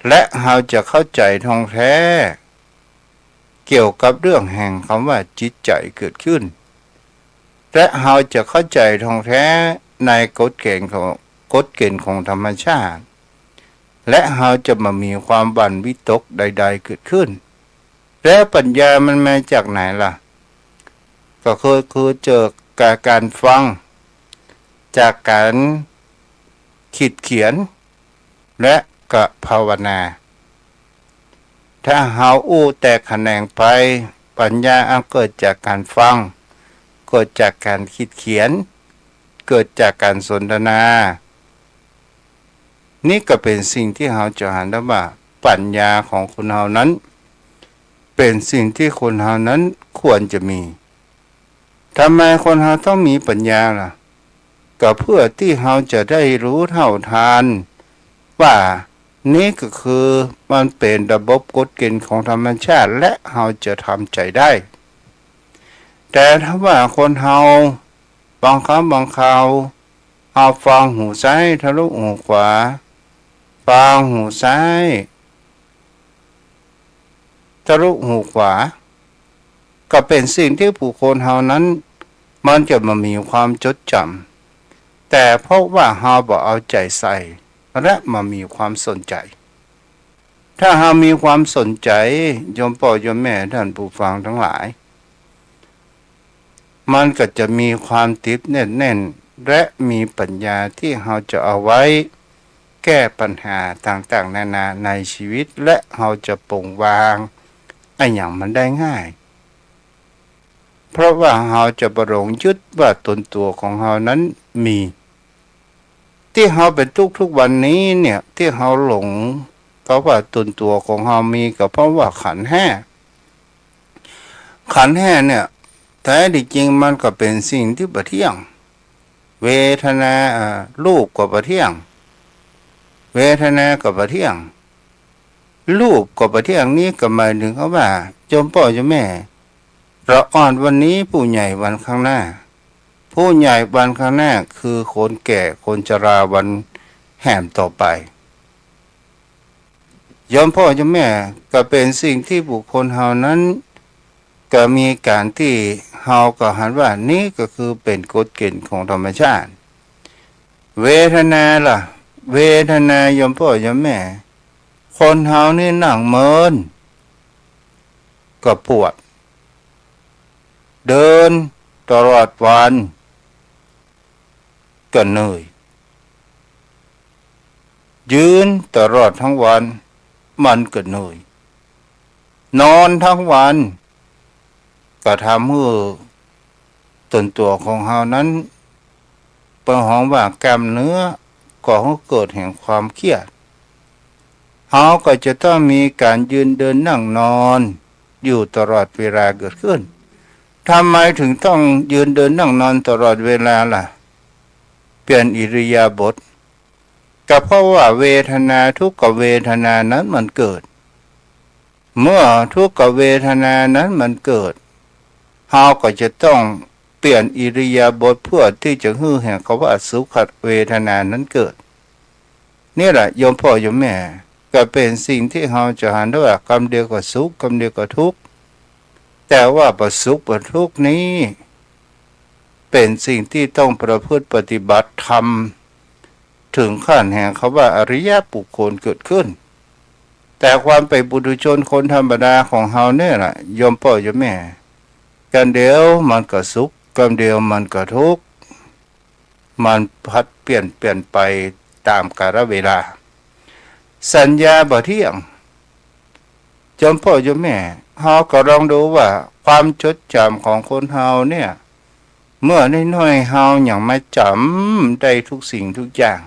และเฮาจะเข้าใจ๋ท่องแท้ เกี่ยวกับเรื่องแห่งกำว่าจิตใจ๋เกิดขึ้น และเฮาจะเข้าใจ๋ท่องแท้ในกฎเกณฑ์ของ กฎเกณฑ์ของธรรมชาติ และเฮาจะบ่มีความหวั่นวิตกใดๆ เกิดขึ้น แล้วปัญญามันมาจากไหนล่ะ ก็คือ คือจากก๋านฟัง จากก๋านคิดเขียน และก็ภาวนา ถ้าเฮาอู้แตกแขนงไป ปัญญาอันเกิดจากก๋านฟัง เกิดจากก๋านคิดเขียน เกิดจากก๋านสนทนา นี่ก็เป๋นสิ่งตี้เฮาจะหันได้ว่าปัญญาของคนเฮานั้น เป๋นสิ่งตี้คนเฮานั้นควรจะมี ทำไมคนเฮาต้องมีปัญญาล่ะ ก็เพื่อตี้เฮาจะได้ฮู้เท่าทันว่านี่ก็คือมันเป๋นระบบกฎเกณฑ์ของธรรมชาติ และเฮาจะทำใจ๋ได้ แต่ถ้าว่าคนเฮาบางครั้งบางคราว เฮาฟังหูซ้ายทะลุหูขวา ฟังหูซ้าย ทะลุหูขวา ก็เป๋นสิ่งตี้บุคคลเฮานั้น มันจะบ่มีความจดจ๋ำ แต่เพราะว่าเฮาบ่เอาใจ๋ใส่ และบ่มีความสนใจ๋ ถ้าเฮามีความสนใจ๋ โยมป้อโยมแม่ท่านผู้ฟังตังหลาย มันก็จะมีความติดแน่นๆ และมีปัญญาตี้เฮาจะเอาไว้แก้ปัญหาต่างๆ นานาในชีวิต และเฮาจะปล่อยวางอะหยังมันได้ง่าย เพราะว่าเฮาจะบ่หลงยึดว่าตนตั๋วของเฮานั้นมี ตี้เฮาเป๋นตุ๊กข์ทุกวันนี้เนี่ย ตี้เฮาหลง เพราะว่าต๋นตั๋วของเฮามีก็เพราะว่าขันธ์ห้า ขันธ์ห้าเนี่ย แต๊ตี้จริงมันก็เป๋นสิ่งตี้บ่เตี้ยง เวทนา อ่า รูปก็บ่เตี้ยง เวทนาก็บ่เตี้ยง รูปก็บ่เตี้ยง นี่ก็หมายเถิงกำว่า โยมป้อโยมแม่ ละอ่อนวันนี้ ผู้ใหญ่วันข้างหน้า ผู้ใหญ่วันข้างหน้าคือคนแก่คนชราวันแหมต่อไป โยมป้อโยมแม่ ก็เป๋นสิ่งตี้บุคคลเฮานั้น ก็มีก๋านตี้เฮาก็หันว่านี่ก็คือเป๋นกฎเก๋ณฑ์ของธรรมชาติ เวทนาล่ะ เวทนาโยมป้อโยมแม่ คนเฮานี่นั่งเมินก็ปวด เดินตลอดวันก็เหนื่อย ยืนตลอดตึงวันมันก็เหนื่อย นอนตึงวันก็ทำหื้อต๋นตั๋วของเฮานั้น เปิ้นฮ้องว่ากล้ามเนื้อ ก่อหื้อเกิดแห่งความเครียด เฮาก็จะต้องมีก๋านยืนเดินนั่งนอนอยู่ตลอดเวลาเกิดขึ้น ทำไมเถิงต้องยืนเดินนั่งนอนตลอดเวลาล่ะ เปลี่ยนอิริยาบถ ก็เพราะว่าเวทนาทุกขเวทนานั้นมันเกิด เมื่อทุกขเวทนานั้นมันเกิด เฮาก็จะต้องเปลี่ยนอิริยาบถเพื่อตี้จะหื้อแห่งกำว่าสุขเวทนานั้นเกิด นี่แหละโยมป้อโยมแม่ ก็เป๋นสิ่งตี้เฮาจะหันได้ว่ากำเดียวก็สุข กำเดียวก็ทุกข์ แต่ว่าบ่สุขบ่ทุกข์นี้ เป๋นสิ่งตี้ต้องประพฤติปฏิบัติธรรม เถิงขั้นแห่งกำว่าอริยบุคคลเกิดขึ้น แต่ความเป๋นปุถุชนคนธรรมดาของเฮาเนี่ยแหละ โยมป้อโยมแม่ กำเดียวมันก็สุข กำเดียวมันก็ทุกข์ มันผัดเปลี่ยนเปลี่ยนไปต๋ามกาลเวลา สัญญาบ่เตี้ยง โยมป้อโยมแม่ เฮาก็ลองดูว่าความจดจ๋ำของคนเฮาเนี่ย เมื่อน้อยๆ เฮายังบ่จ๋ำได้ทุกสิ่งทุกอย่าง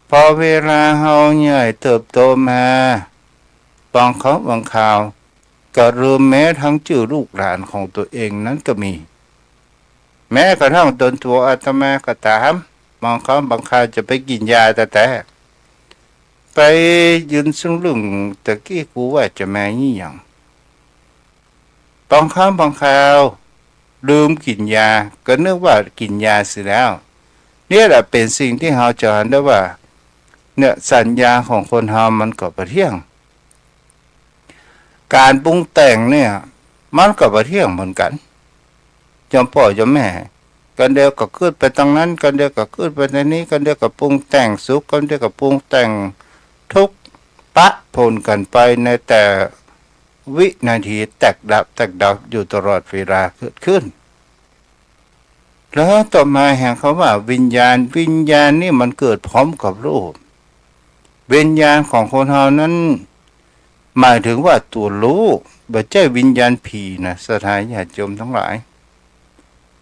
พอเวลาเฮาใหญ่เติบโตมา บางครั้งบางคราวก็ลืมแม้ตึงจื้อลูกหลานของตั๋วเองนั้นก็มี แม้กระทั่งต๋นตั๋วอาตมาก็ต๋าม บางครั้งบางคราวจะไปกิ๋นยาแต๊ๆ ไปยืนซึ่งลึ่ง ตะกี้กูว่าจะมาอี้หยัง บางครั้งบางคราวลืมกิ๋นยา ก็นึกว่ากิ๋นยาเสียแล้ว เนี่ยแหละเป๋นสิ่งตี้เฮาจะหันได้ว่า เนี่ย สัญญาของคนเฮามันก็บ่เตี้ยง ก๋านปรุงแต่งเนี่ย มันก็บ่เตี้ยงเหมือนกั๋น โยมป้อโยมแม่ กำเดียวก็กึ๊ดไปตึงนั้น กำเดียวก็กึ๊ดไปตึงนี้ กำเดียวก็ปรุงแต่งสุข กำเดียวก็ปรุงแต่งทุกข์ ปะปนกั๋นไปในแต่วินาที แตกดับ แตกดับอยู่ตลอดเวลาเกิดขึ้น แล้วต่อมาแห่งกำว่าวิญญาณ วิญญาณนี่มันเกิดพร้อมกับรูป วิญญาณของคนเฮานั้น หมายเถิงว่าตั๋วฮู้ บ่ใจ้วิญญาณผี๋นะ ศรัทธาญาติโยมตังหลาย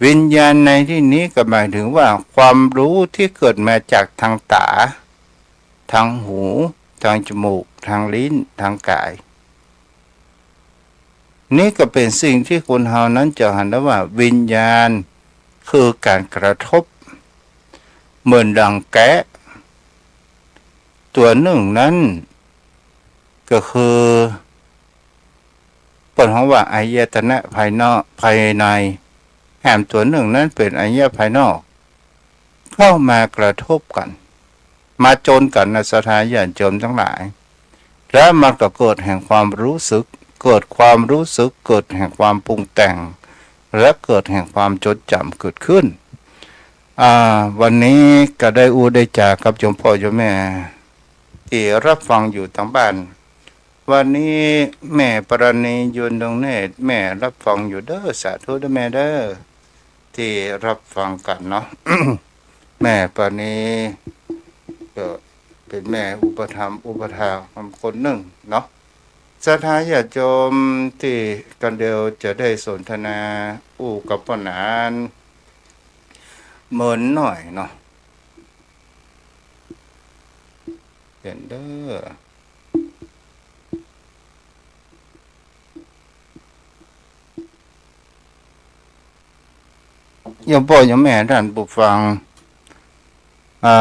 วิญญาณในตี้นี้ก็หมายเถิงว่าความฮู้ตี้เกิดมาจากตางต๋า ตางหู ตางจมูก ตางลิ้น ตางก๋าย นี่ก็เป๋นสิ่งตี้คนเฮานั้นจะหันได้ว่าวิญญาณคือก๋านกระทบ เหมือนดั่งแกะตั๋วนึ่งนั้น ก็คือ เปิ้นฮ้องว่าอายตนะภายนอก ภายใน แหมตั๋วนึ่งนั้นเป๋นอายตนะภายนอก เข้ามากระทบกั๋น มาจนกั๋นนะ ศรัทธาญาติโยมตังหลาย แล้วมันก็เกิดแห่งความฮู้สึก เกิดความฮู้สึก เกิดแห่งความปรุงแต่ง และเกิดแห่งความจดจ๋ำเกิดขึ้น อ่า วันนี้ก็ได้อู้ได้จ๋ากับโยมป้อโยมแม่ ตี้ฮับฟังอยู่ตางบ้าน วันนี้แม่ปราณี ยูนดงเนตร แม่ฮับฟังอยู่เด้อ สาธุเด้อแม่เด้อ ตี้ฮับฟังกั๋นเนาะ แม่ปราณีก็เป๋นแม่อุปถัมภ์อุปถากคนนึ่งเนาะ ศรัทธาญาติโยมตี้กำเดียวจะได้สนทนาอู้กับป้อหนาน เมินหน้อยเนาะ กันเด้อ โยมป้อโยมแม่ท่านผู้ฟัง อ่า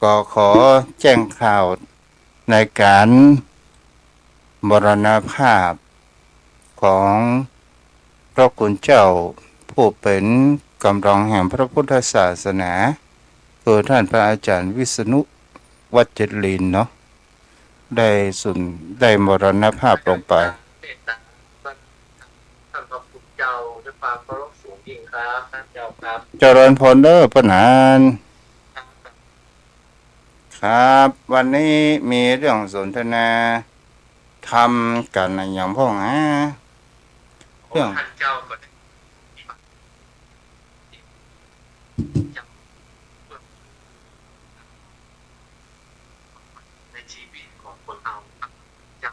ก็ขอแจ้งข่าวในก๋านมรณภาพของพระคุณเจ้าผู้เป๋นกำรองแห่งพระพุทธศาสนา คือท่านพระอาจารย์วิษณุ วัจจรินทร์เนาะ ได้สูญ ได้มรณภาพลงไป ท่านพระคุณเจ้า ด้วยความเคารพสูงยิ่งครับ ท่านเจ้าครับ เจริญพรเด้อป้อหนาน ครับ วันนี้มีเรื่องสนทนาธรรมกั๋นอะหยังพ่องฮะ เรื่อง ท่านเจ้าก็ได้ ในชีวิตของคนเฮาครับ เจ้า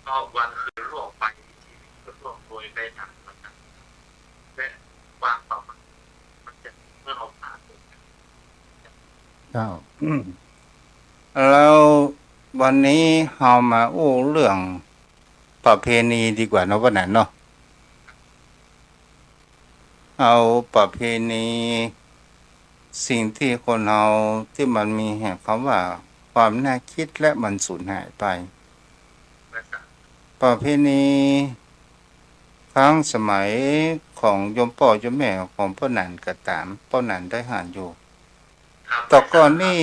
ก็วันคืนล่วงไป ชีวิตก็ล่วงโดยไปต๋ามลำดับ และความประมาทมันจะเมื่อเอาผ่านไป เจ้า แล้ววันนี้เฮามาอู้เรื่องประเพณีดีกว่าเนาะป้อหนานเนาะ เอาประเพณี สิ่งตี้คนเฮาตี้มันมีแห่งกำว่าความน่าคิดและมันสูญหายไป ประเพณีครั้งสมัยของโยมป้อโยมแม่ของป้อหนานก็ต๋าม ป้อหนานได้หันอยู่ ครับ แต่ก่อนนี่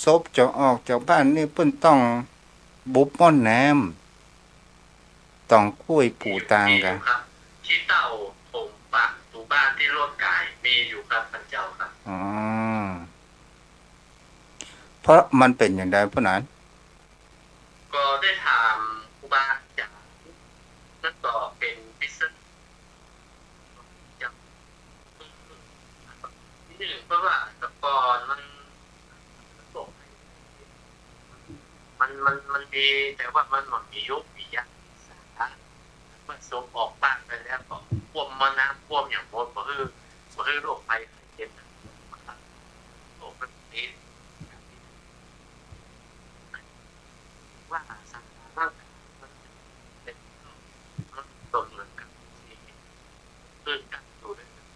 ศพจะออกจากบ้านนี่เปิ้นต้องบุบม่อนน้ำ ต้องคุ้ยปู๋ตางกะ มีอยู่ครับ ขี้เถ้า ผงปะ ถูบ้านตี้รถก๋าย มีอยู่ครับ ท่านเจ้าครับ อ๋อ เพราะมันเป๋นอย่างใดป้อหนาน ก็ได้ถามครูบาอาจ๋ารย์ แล้วก็เป๋นปริศนา ที่หนึ่ง เพราะว่าแต่ก่อนมัน มัน มัน มันมี แต่ว่ามันบ่มียุคมียามสา เมื่อศพออกบ้านไปแล้วก็คว่ำหม้อน้ำคว่ำอย่างหมด บ่หื้อ บ่หื้อโรคภัยไข้เจ็บ โรคมันติด ว่าสาระมันเป็น มันก็เหมือนกับที่ คือตั้งอยู่ด้วยกัน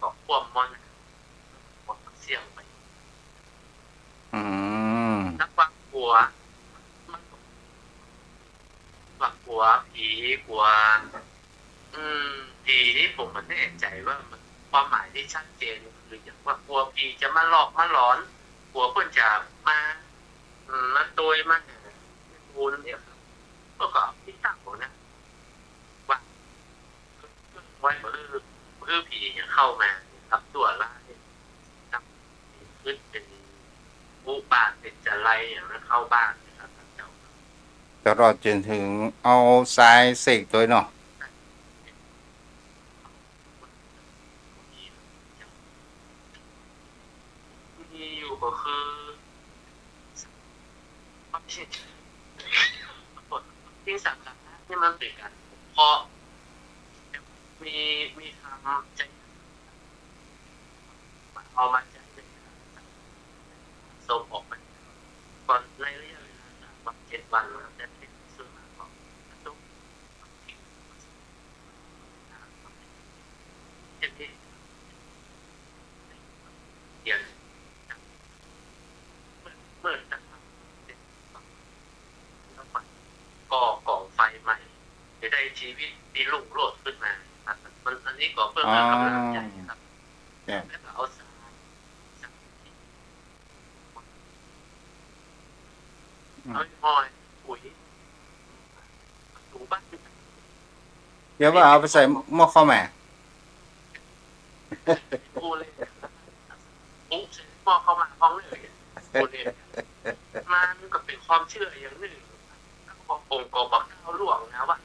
ก็คว่ำหม้อน้ำ หมดเสี้ยงไป อืม แล้วความกลัว มันก็ ความกลัวผี กลัว อืม ผีนี่ผมบ่แน่ใจ๋ว่ามัน ความหมายที่ชัดเจนคืออย่างว่ากลัวผีจะมาหลอกมาหลอน กลัวเปิ้นจะมา อืม มาตวยมาหา บุญเนี่ยครับ ก็ ก็ที่ตั้งหัวนะ ว่า ไว้บ่หื้อ บ่หื้อผีเนี่ยเข้ามานะครับ ตั๋วร้ายนะครับ ขึ้นเป็นอุบาทเป็นจัลไรอย่างนั้นเข้าบ้านนะครับ ท่านเจ้า ตลอดจนถึงเอาทรายเสกตวยเนาะ มีอยู่ก็คือ ความจริง ความจริงสังขารนี่มันเป๋นก๋าน เพราะมี มีธรรมจะเอามาใจ๊ในการส่งออกไป ก่อนในระยะเวลาสามวันเจ็ดวัน มันจะเป็นส่วนมากของ เมื่อ เมื่อ ก่อกองไฟใหม่ จะได้ชีวิตตี้รุ่งโรจน์ขึ้นมาครับ มัน อันนี้ก็เพื่อ อ๋อ กำลังใจ๋ครับ จ้ะ แล้วก็เอาสาร สาร อืม เอาหม้อปุ๋ย ถูบ้าน เดี๋ยวว่าเอาไปใส่หม้อข้าวหมาก โอเล่ ปุ๊บ ใส่หม้อข้าวหมากห้องเลย โอเล่ มันก็เป๋นความเจื้ออย่างนึ่ง ขององค์กรปกเกล้าหลวงนะว่า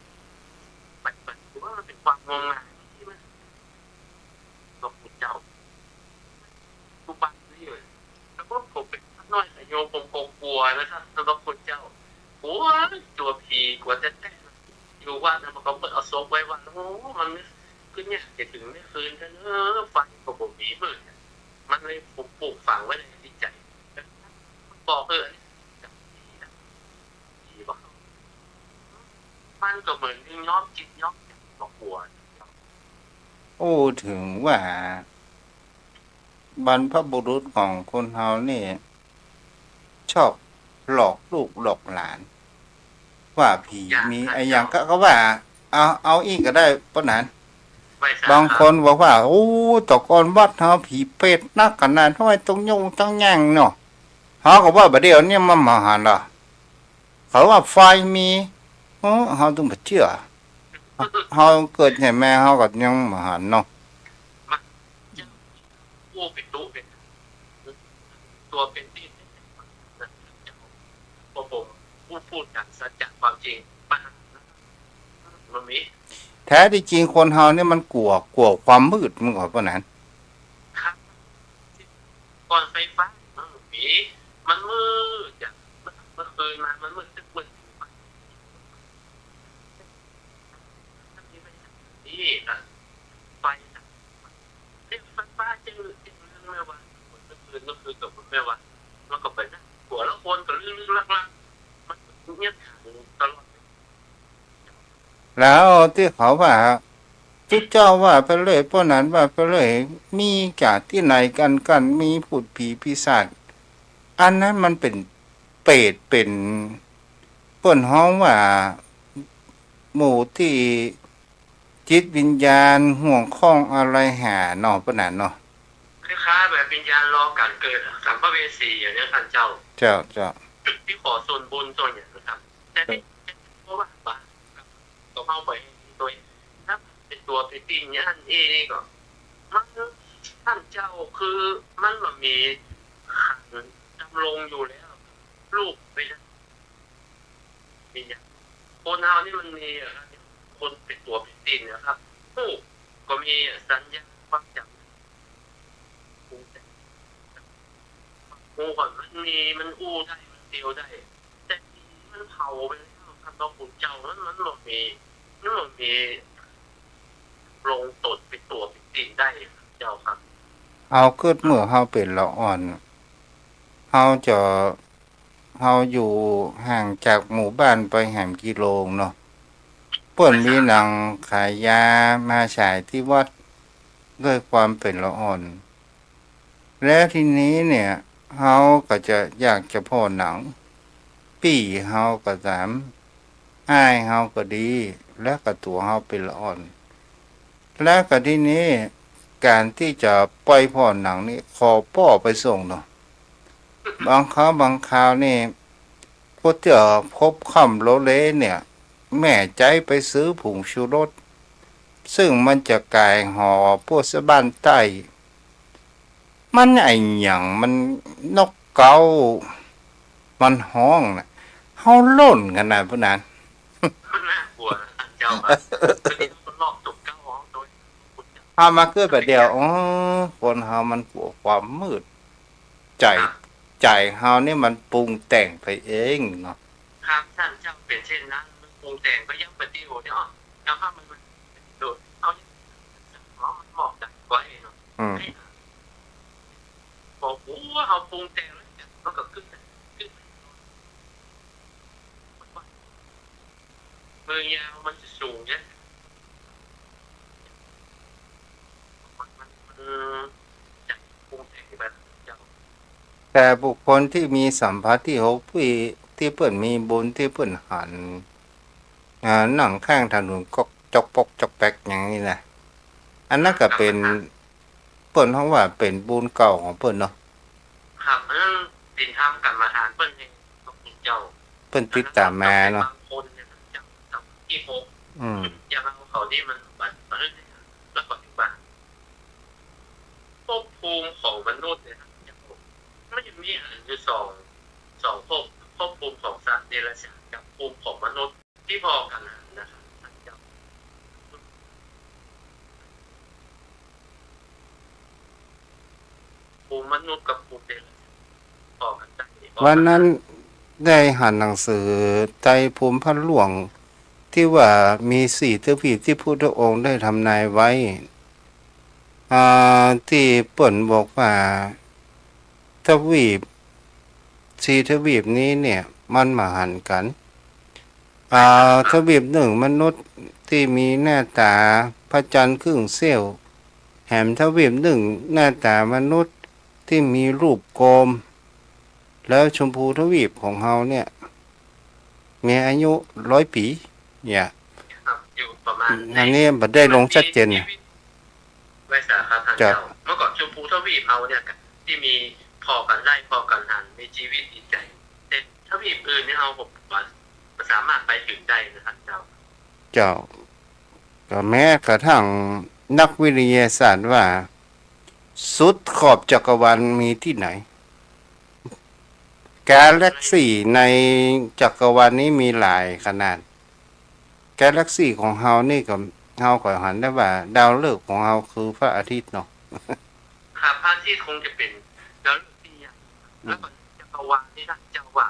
มัน มันถือว่ามันเป๋นความงมงายที่มัน พระคุณเจ้า ทุกวันนี้เลย แล้วก็ผมเป๋นน้อยแต่โยมผมก็กลัวนะครับ แล้วก็คุณเจ้า กลัว กลัวผี กลัวแต๊ๆ อยู่วัดนะ มันก็เปิ้นเอาศพไว้วัด โอ้ มันไม่ คือเนี่ย จะถึงเมื่อคืนกัน เออ ไฟก็บ่มีมืด มันเลยปลูก ปลูกฝังไว้ในจิตใจ๋ แล้วก็ บอก เออ อันนี้ ดีนะ ดีว่ะ มันก็เหมือนย้อมจิตย้อมใจ บ่กลัว โอ้ เถิงว่า บรรพบุรุษของคนเฮานี่ ชอบหลอกลูกหลอกหลาน ว่าผีมี อะหยังก็ ก็ว่า เอา เอาอี้ก็ได้ ป้อหนาน บางคนบอกว่า โอ้ แต่ก่อนวัดเฮาผีเปรตนักขนาด ห้อยตรงยูงตรงแยงเนาะ เฮาก็ว่าบ่าเดี่ยวนี้มันบ่หันละ เขาว่าไฟมี เออ เฮาตึงบ่เจื้อ เฮาเกิดใหญ่มาเฮาก็ยังบ่หันเนาะ มัน โอ้ เป็นตุ๊เป็น ตัวเป็นตี้ พระผมผู้พูดกันสัจจะความจริง มันมี แท้ที่จริงคนเฮาเนี่ยมันกลัว กลัวความมืด มันก็ว่านั้น ครับ ก่อนไฟฟ้ามันมี มันมืดอะ เมื่อคืนมามันมืดตึ๊บมืด นี่นะ ไฟนะ เรียกไฟฟ้าจึง จึงเรื่องแม่ว่า เมื่อคืน เมื่อคืนกับแม่ว่า มันก็ไปนะ หัวละคนก็ลึกๆลักๆ มันเงียบขังตลอด แล้วตี้เขาว่า ตุ๊เจ้าว่าไปเลย ป้อหนานว่าไปเลย มีจากตี้ไหนกั๋น กั๋นมีพูดผีปีศาจ อันนั้นมันเป๋นเปรต เป๋น เปิ้นฮ้องว่า หมู่ตี้จิตวิญญาณห่วงข้องอะไรหาเนาะ ป้อหนานเนาะ คล้ายๆแบบวิญญาณรอก๋านเกิดอะ สัมภเวสีอย่างเนี้ย ท่านเจ้า เจ้า เจ้า ตี้ขอส่วนบุญส่วนอย่างนะครับ แต่ที่ เพราะว่าบาปก็เฮาไปโดย ถ้าเป๋นตั๋วเป๋นตี๋อั้นอี้นี่ก็ มัน ท่านเจ้า คือมันบ่มีขันธ์ดำรงอยู่แล้ว ลูกไปนะ มีอย่าง คนเฮานี่มันมีอะครับ คนเป๋นตั๋วเป๋นตี๋นะครับ ฮู้ก็มีสัญญาความจ๋ำ ฮู้ก่อนมันมี มันอู้ได้ มันเตียวได้ แต่ผีมันเผาไปแล้วครับ เนาะ ปู่เจ้า มัน มันบ่มี มันบ่มีลงตนเป๋นตั๋วเป๋นตี๋ได้ครับ เจ้าครับ เอากึ๊ดเมื่อเฮาเป๋นละอ่อน เฮาจะ เฮาอยู่ห่างจากหมู่บ้านไปแหมกิโลเนาะ เปิ้นมีหนังขายยามาฉายตี้วัด ด้วยความเป๋นละอ่อน แล้วทีนี้เนี่ย เฮาก็จะอยากจะผ่อหนัง ปี้เฮาก็ต๋าม อ้ายเฮาก็ดี แล้วก็ตั๋วเฮาเป๋นละอ่อน แล้วก็ทีนี้ก๋านตี้จะไปผ่อหนังนี่ ขอป้อไปส่งเนาะ บางครั้งบางคราวนี่ ผู้ตี้พบค่ำโลเลเนี่ย แม่ใจ๊ไปซื้อผงชูรส ซึ่งมันจะก๋ายหอพวกชาวบ้านใต้ มันอะหยัง มันนกเก๊า มันฮ้องน่ะ เฮาล่นกั๋นนะ ผู้นั้น มันน่ากลัวนะ ท่านเจ้าครับ คือนี่มันลอกจุกเก๊าฮ้องโดย เฮามาเกิดบ่าเดี่ยว อ๋อ คนเฮามันกลัวความมืด ใจ๋ ครับ ใจ๋เฮานี่มันปรุงแต่งไปเองเนาะ ครับ ท่านเจ้า เป๋นเช่นนั้น มันปรุงแต่งไปยังบ่าเดี่ยวเนี่ย อ๋อ แล้วถ้ามัน มัน โดด เอาเนี่ย เอามันหมอกดักไว้เนาะ อืม บอก โอ้ เฮาปรุงแต่งแล้ว มันก็ขึ้น ขึ้น มือยาวมันจะสูงเนี่ย มัน มัน มันจะปรุงแต่งไปเจ้า แต่บุคคลที่มีสัมผัสตี้หก ตี้ ตี้เปิ้นมีบุญ ตี้เปิ้นหัน อ่า นั่งข้างถนนก็จ๊อกป๊อกจ๊อกแป๊กอย่างนี้นะ อันนั้นก็เป๋น เปิ้นฮ้องว่าเป๋นบุญเก่าของเปิ้นเนาะ ครับ อันนั้นศีลธรรมกรรมฐานเปิ้นเอง พระคุณเจ้า เปิ้นติดต๋ามมาเนาะ บางคนเนี่ย เจ้า เจ้าที่หก อืม อย่างเฮาเขานี่มันบัด บัด แล้วปัจจุบัน ภพภูมิของมนุษย์เนี่ยนะ เจ้า มันจะมีอันอยู่สอง สองภพ ภพภูมิของสัตว์เดรัจฉานกับภูมิของมนุษย์ ตี้ผ่อกั๋นนะครับ ภูมิมนุษย์กับภูมิเดรัจฉาน ผ่อกั๋นได้ วันนั้นได้หันหนังสือไตรภูมิพระล่วง ตี้ว่ามีสี่ทวีปตี้พุทธองค์ได้ทำนายไว้ อ่า ตี้เปิ้นบอกว่า ทวีป สี่ทวีปนี้เนี่ย มันบ่หันกั๋น อ่า ทวีปนึ่งมนุษย์ตี้มีหน้าต๋าพระจันทร์ครึ่งเสี้ยว แหมทวีปนึ่งหน้าต๋ามนุษย์ตี้มีรูปกลม แล้วชมพูทวีปของเฮาเนี่ย มีอายุร้อยปี๋ เนี่ย ครับ อยู่ประมาณ อันนี้บ่ได้ลงชัดเจน ในชีวิต ไว้สาครับท่าน เจ้า เจ้า เมื่อก่อนชมพูทวีปเฮาเนี่ย ตี้มีผ่อกั๋นไล่ผ่อกั๋นหัน มีจีวิตจิตใจ๋ แต่ทวีปอื่นนี่เฮาบ่ บ่สามารถไปเถิงได้นะท่านเจ้า เจ้า ก็แม้กระทั่งนักวิทยาศาสตร์ว่า สุดขอบจักรวาลมีตี้ไหน กาแล็กซี่ในจักรวาลนี้มีหลายขนาด กาแล็กซี่ของเฮานี่ก็ เฮาก็หันได้ว่าดาวฤกษ์ของเฮาคือพระอาทิตย์เนาะ ครับ พระอาทิตย์คงจะเป๋นดาวฤกษ์ตี้ใหญ่ อืม แล้วก็จักรวาลนี่นะเจ้าว่า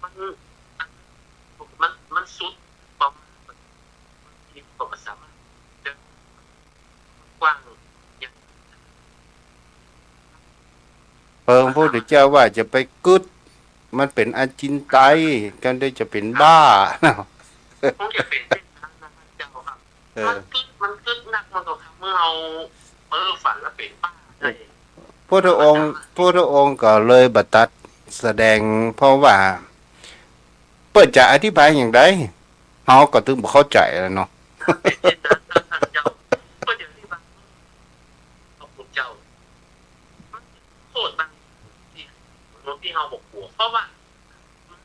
มัน มัน มันสุดประมาณ บางทีก็บ่สามารถเดินกว้างอย่าง เปิงพระพุทธเจ้าว่าจะไปกึ๊ด มันเป๋นอจินไตย ก็ได้จะเป๋นบ้า คงจะเป๋นเช่นนั้นนะเจ้าครับ เออ มันกึ๊ด มันกึ๊ดนัก มันก็ทำหื้อเฮา เออ ฝันแล้วเป๋นบ้าได้ พุทธองค์ พุทธองค์ก็เลยบ่ตรัสแสดง เพราะว่าเปิ้นจะอธิบายอย่างใด เฮาก็ตึงบ่เข้าใจ๋แล้วเนาะ เป๋นเช่นนั้นนะท่านเจ้า ก็อย่างที่ว่า พระพุทธเจ้า มันโทษบางอย่างตี้มนุษย์ตี้เฮาบ่กั๋ว เพราะว่ามัน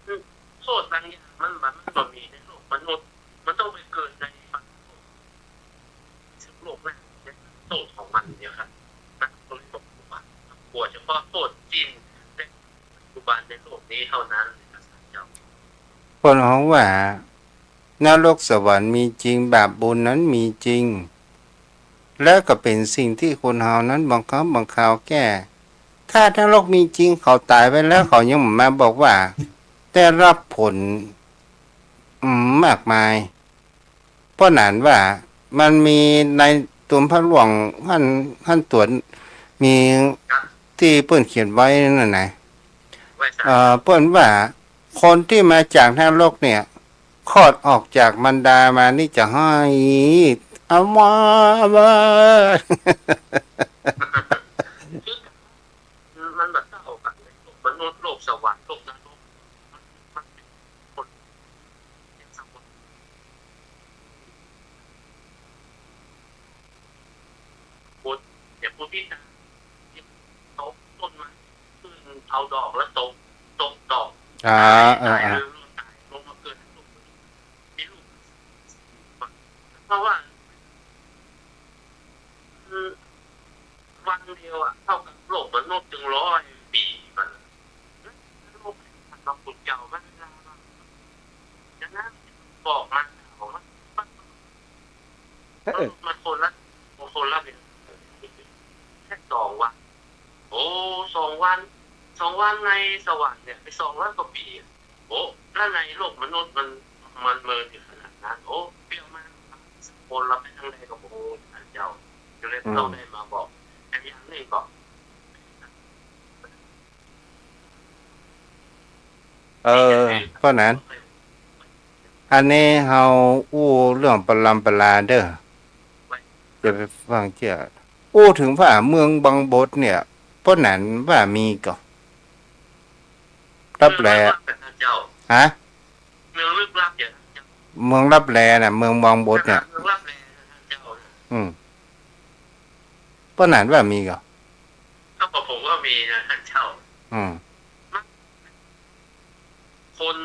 โทษบางอย่างมัน มันบ่มีในโลกมนุษย์ มันต้องไปเกิดในโลก ซึ่งโลกนั้นเนี่ยโทษของมันเนี่ยครับ มันก็เลยบ่กั๋ว กั๋วเฉพาะโทษตี้ในปัจจุบันในโลกนี้เท่านั้นนะครับเจ้า เปิ้นฮ้องว่า นรกสวรรค์มีจริง บาปบุญนั้นมีจริง และก็เป๋นสิ่งตี้คนเฮานั้นบางครั้งบางคราวแก้ ถ้านรกมีจริง เขาต๋ายไปแล้ว เขายังมาบอกว่าได้รับผล อืม มากมาย เพราะนั้นว่ามันมีในตั๋วพระหลวงหั้น หั้นตั๋ว มีตี้เปิ้นเขียนไว้นั่นน่ะ เอ่อ เปิ้นว่าคนตี้มาจากนรกเนี่ย คลอดออกจากมารดามานี่จะฮ้อง เอามา เอามา มันบ่เต้ากั๋นเลย มนุษย์โลกสวรรค์โลกนรก มัน มันเป๋นคน คน อย่างคนพิการ ตกต้นไม้ขึ้นเอาดอกแล้วตก ตกดอก อ่า ตาย อ่า ตาย อ่า เลยตายลงมาเกิด มีลูก เพราะว่า คือ วันเดียวอะ เต้ากับโลกมนุษย์ตึงร้อยปี๋มัน โลกพระพุทธเจ้ามัน ฉะนั้นบอกมา มัน เออ มันคนละ คนละเวลา แค่สองวัน โอ้ สองวัน สองวันในสวรรค์เนี่ย ไปสองร้อยกว่าปี๋อะ โอ้ แล้วในโลกมนุษย์มัน มันเมินอยู่ขนาดนั้น โอ้ เปรียบมา คนละไปทางใดก็บ่ฮู้ ท่านเจ้า ก็เลย อืม ต้องได้มาบอก แถมอย่างหนึ่งก็ เออ เพราะนั้น อันนี้เฮาอู้เรื่องปรำปราเด้อ จะไปฟังเจ้า อู้เถิงว่าเมืองบังบดเนี่ย เพราะนั้นว่ามีก่อ ลับแล เมืองลับแล ท่านเจ้า ฮะ เมืองลึกลับเนี่ย ท่านเจ้า เมืองลับแลน่ะ เมืองบังบดเนี่ย เมืองลับแล ท่านเจ้า อืม เพราะนั้นว่ามีก่อ ก็ผมว่ามีนะ ท่านเจ้า อืม คน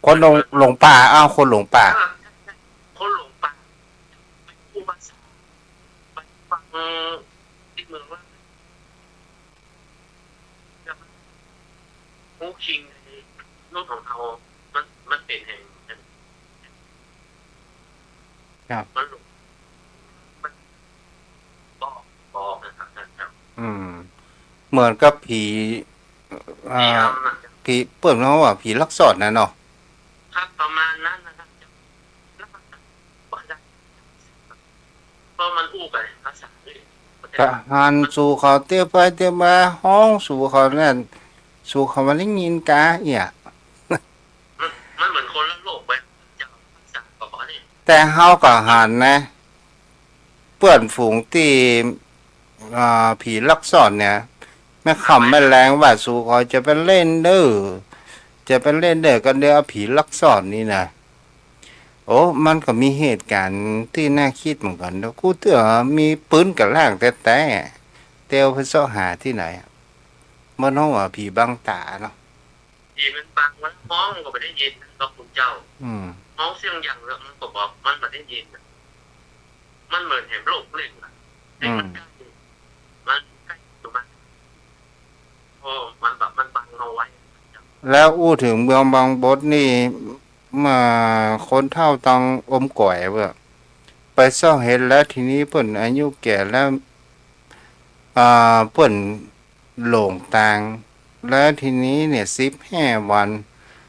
คนหลง หลงป่า อ้าว คนหลงป่า เออ ใช่ ใช่ คนหลงป่า ไปกู้ภาษา ไปฟังตี้เมืองว่า ฮู้คิงในโลกของเฮา มัน มันเป๋นแห่ง ครับ มันหลง มันบอก บอกนะครับ ท่านครับ อืม เหมือนกับผี อ่า ผีอำอะ ผี เปิ้นฮ้องว่าผีลักษณ์น่ะเนาะ ครับ ประมาณนั้นนะครับ แล้วมัน เพราะมันอู้กับภาษาอื่น ก็หันสู่เขาเตียวไปเตียวมา ฮ้องสู่เขานั่น สูเขาบ่ได้ยินกาเอี้ย มัน มันเหมือนคนละโลกไป เจ้า ภาษาก็ขอนี่ แต่เฮาก็หันนะ เปื้อนฝูงตี้ อ่า ผีลักซ่อนเนี่ย แม่ค่ำแม่แลงว่าสูเขาจะไปเล่นเด้อ จะไปเล่นเด้อกันเด้อ เอาผีลักซ่อนนี่นะ โอ้ มันก็มีเหตุการณ์ตี้น่ากึ๊ดเหมือนกั๋นเนาะ กูเตื้อมีปืนกับล่างแต๊ๆ แต่ไปเซาะหาตี้ไหนอะ บ่ฮู้ว่าผีบังต๋าเนาะ ผีมันบัง มันฮ้องก็บ่ได้ยินเนาะคุณเจ้า อืม ฮ้องเสียงดังแล้วมันก็บอกมันบ่ได้ยินน่ะ มันเหมือนเห็นโลกหนึ่งอะ อืม มันใก้ มันใก้ตัวมัน เพราะมันแบบมันบังเอาไว้ แล้วอู้เถิงเมืองบางบดนี่ เมื่อคนเฒ่าต้องอมก๋อยเว้ย ไปเซาะเห็นแล้วทีนี้เปิ้นอายุแก่แล้ว อ่า เปิ้นหลงตาง แล้วทีนี้เนี่ย สิบห้าวัน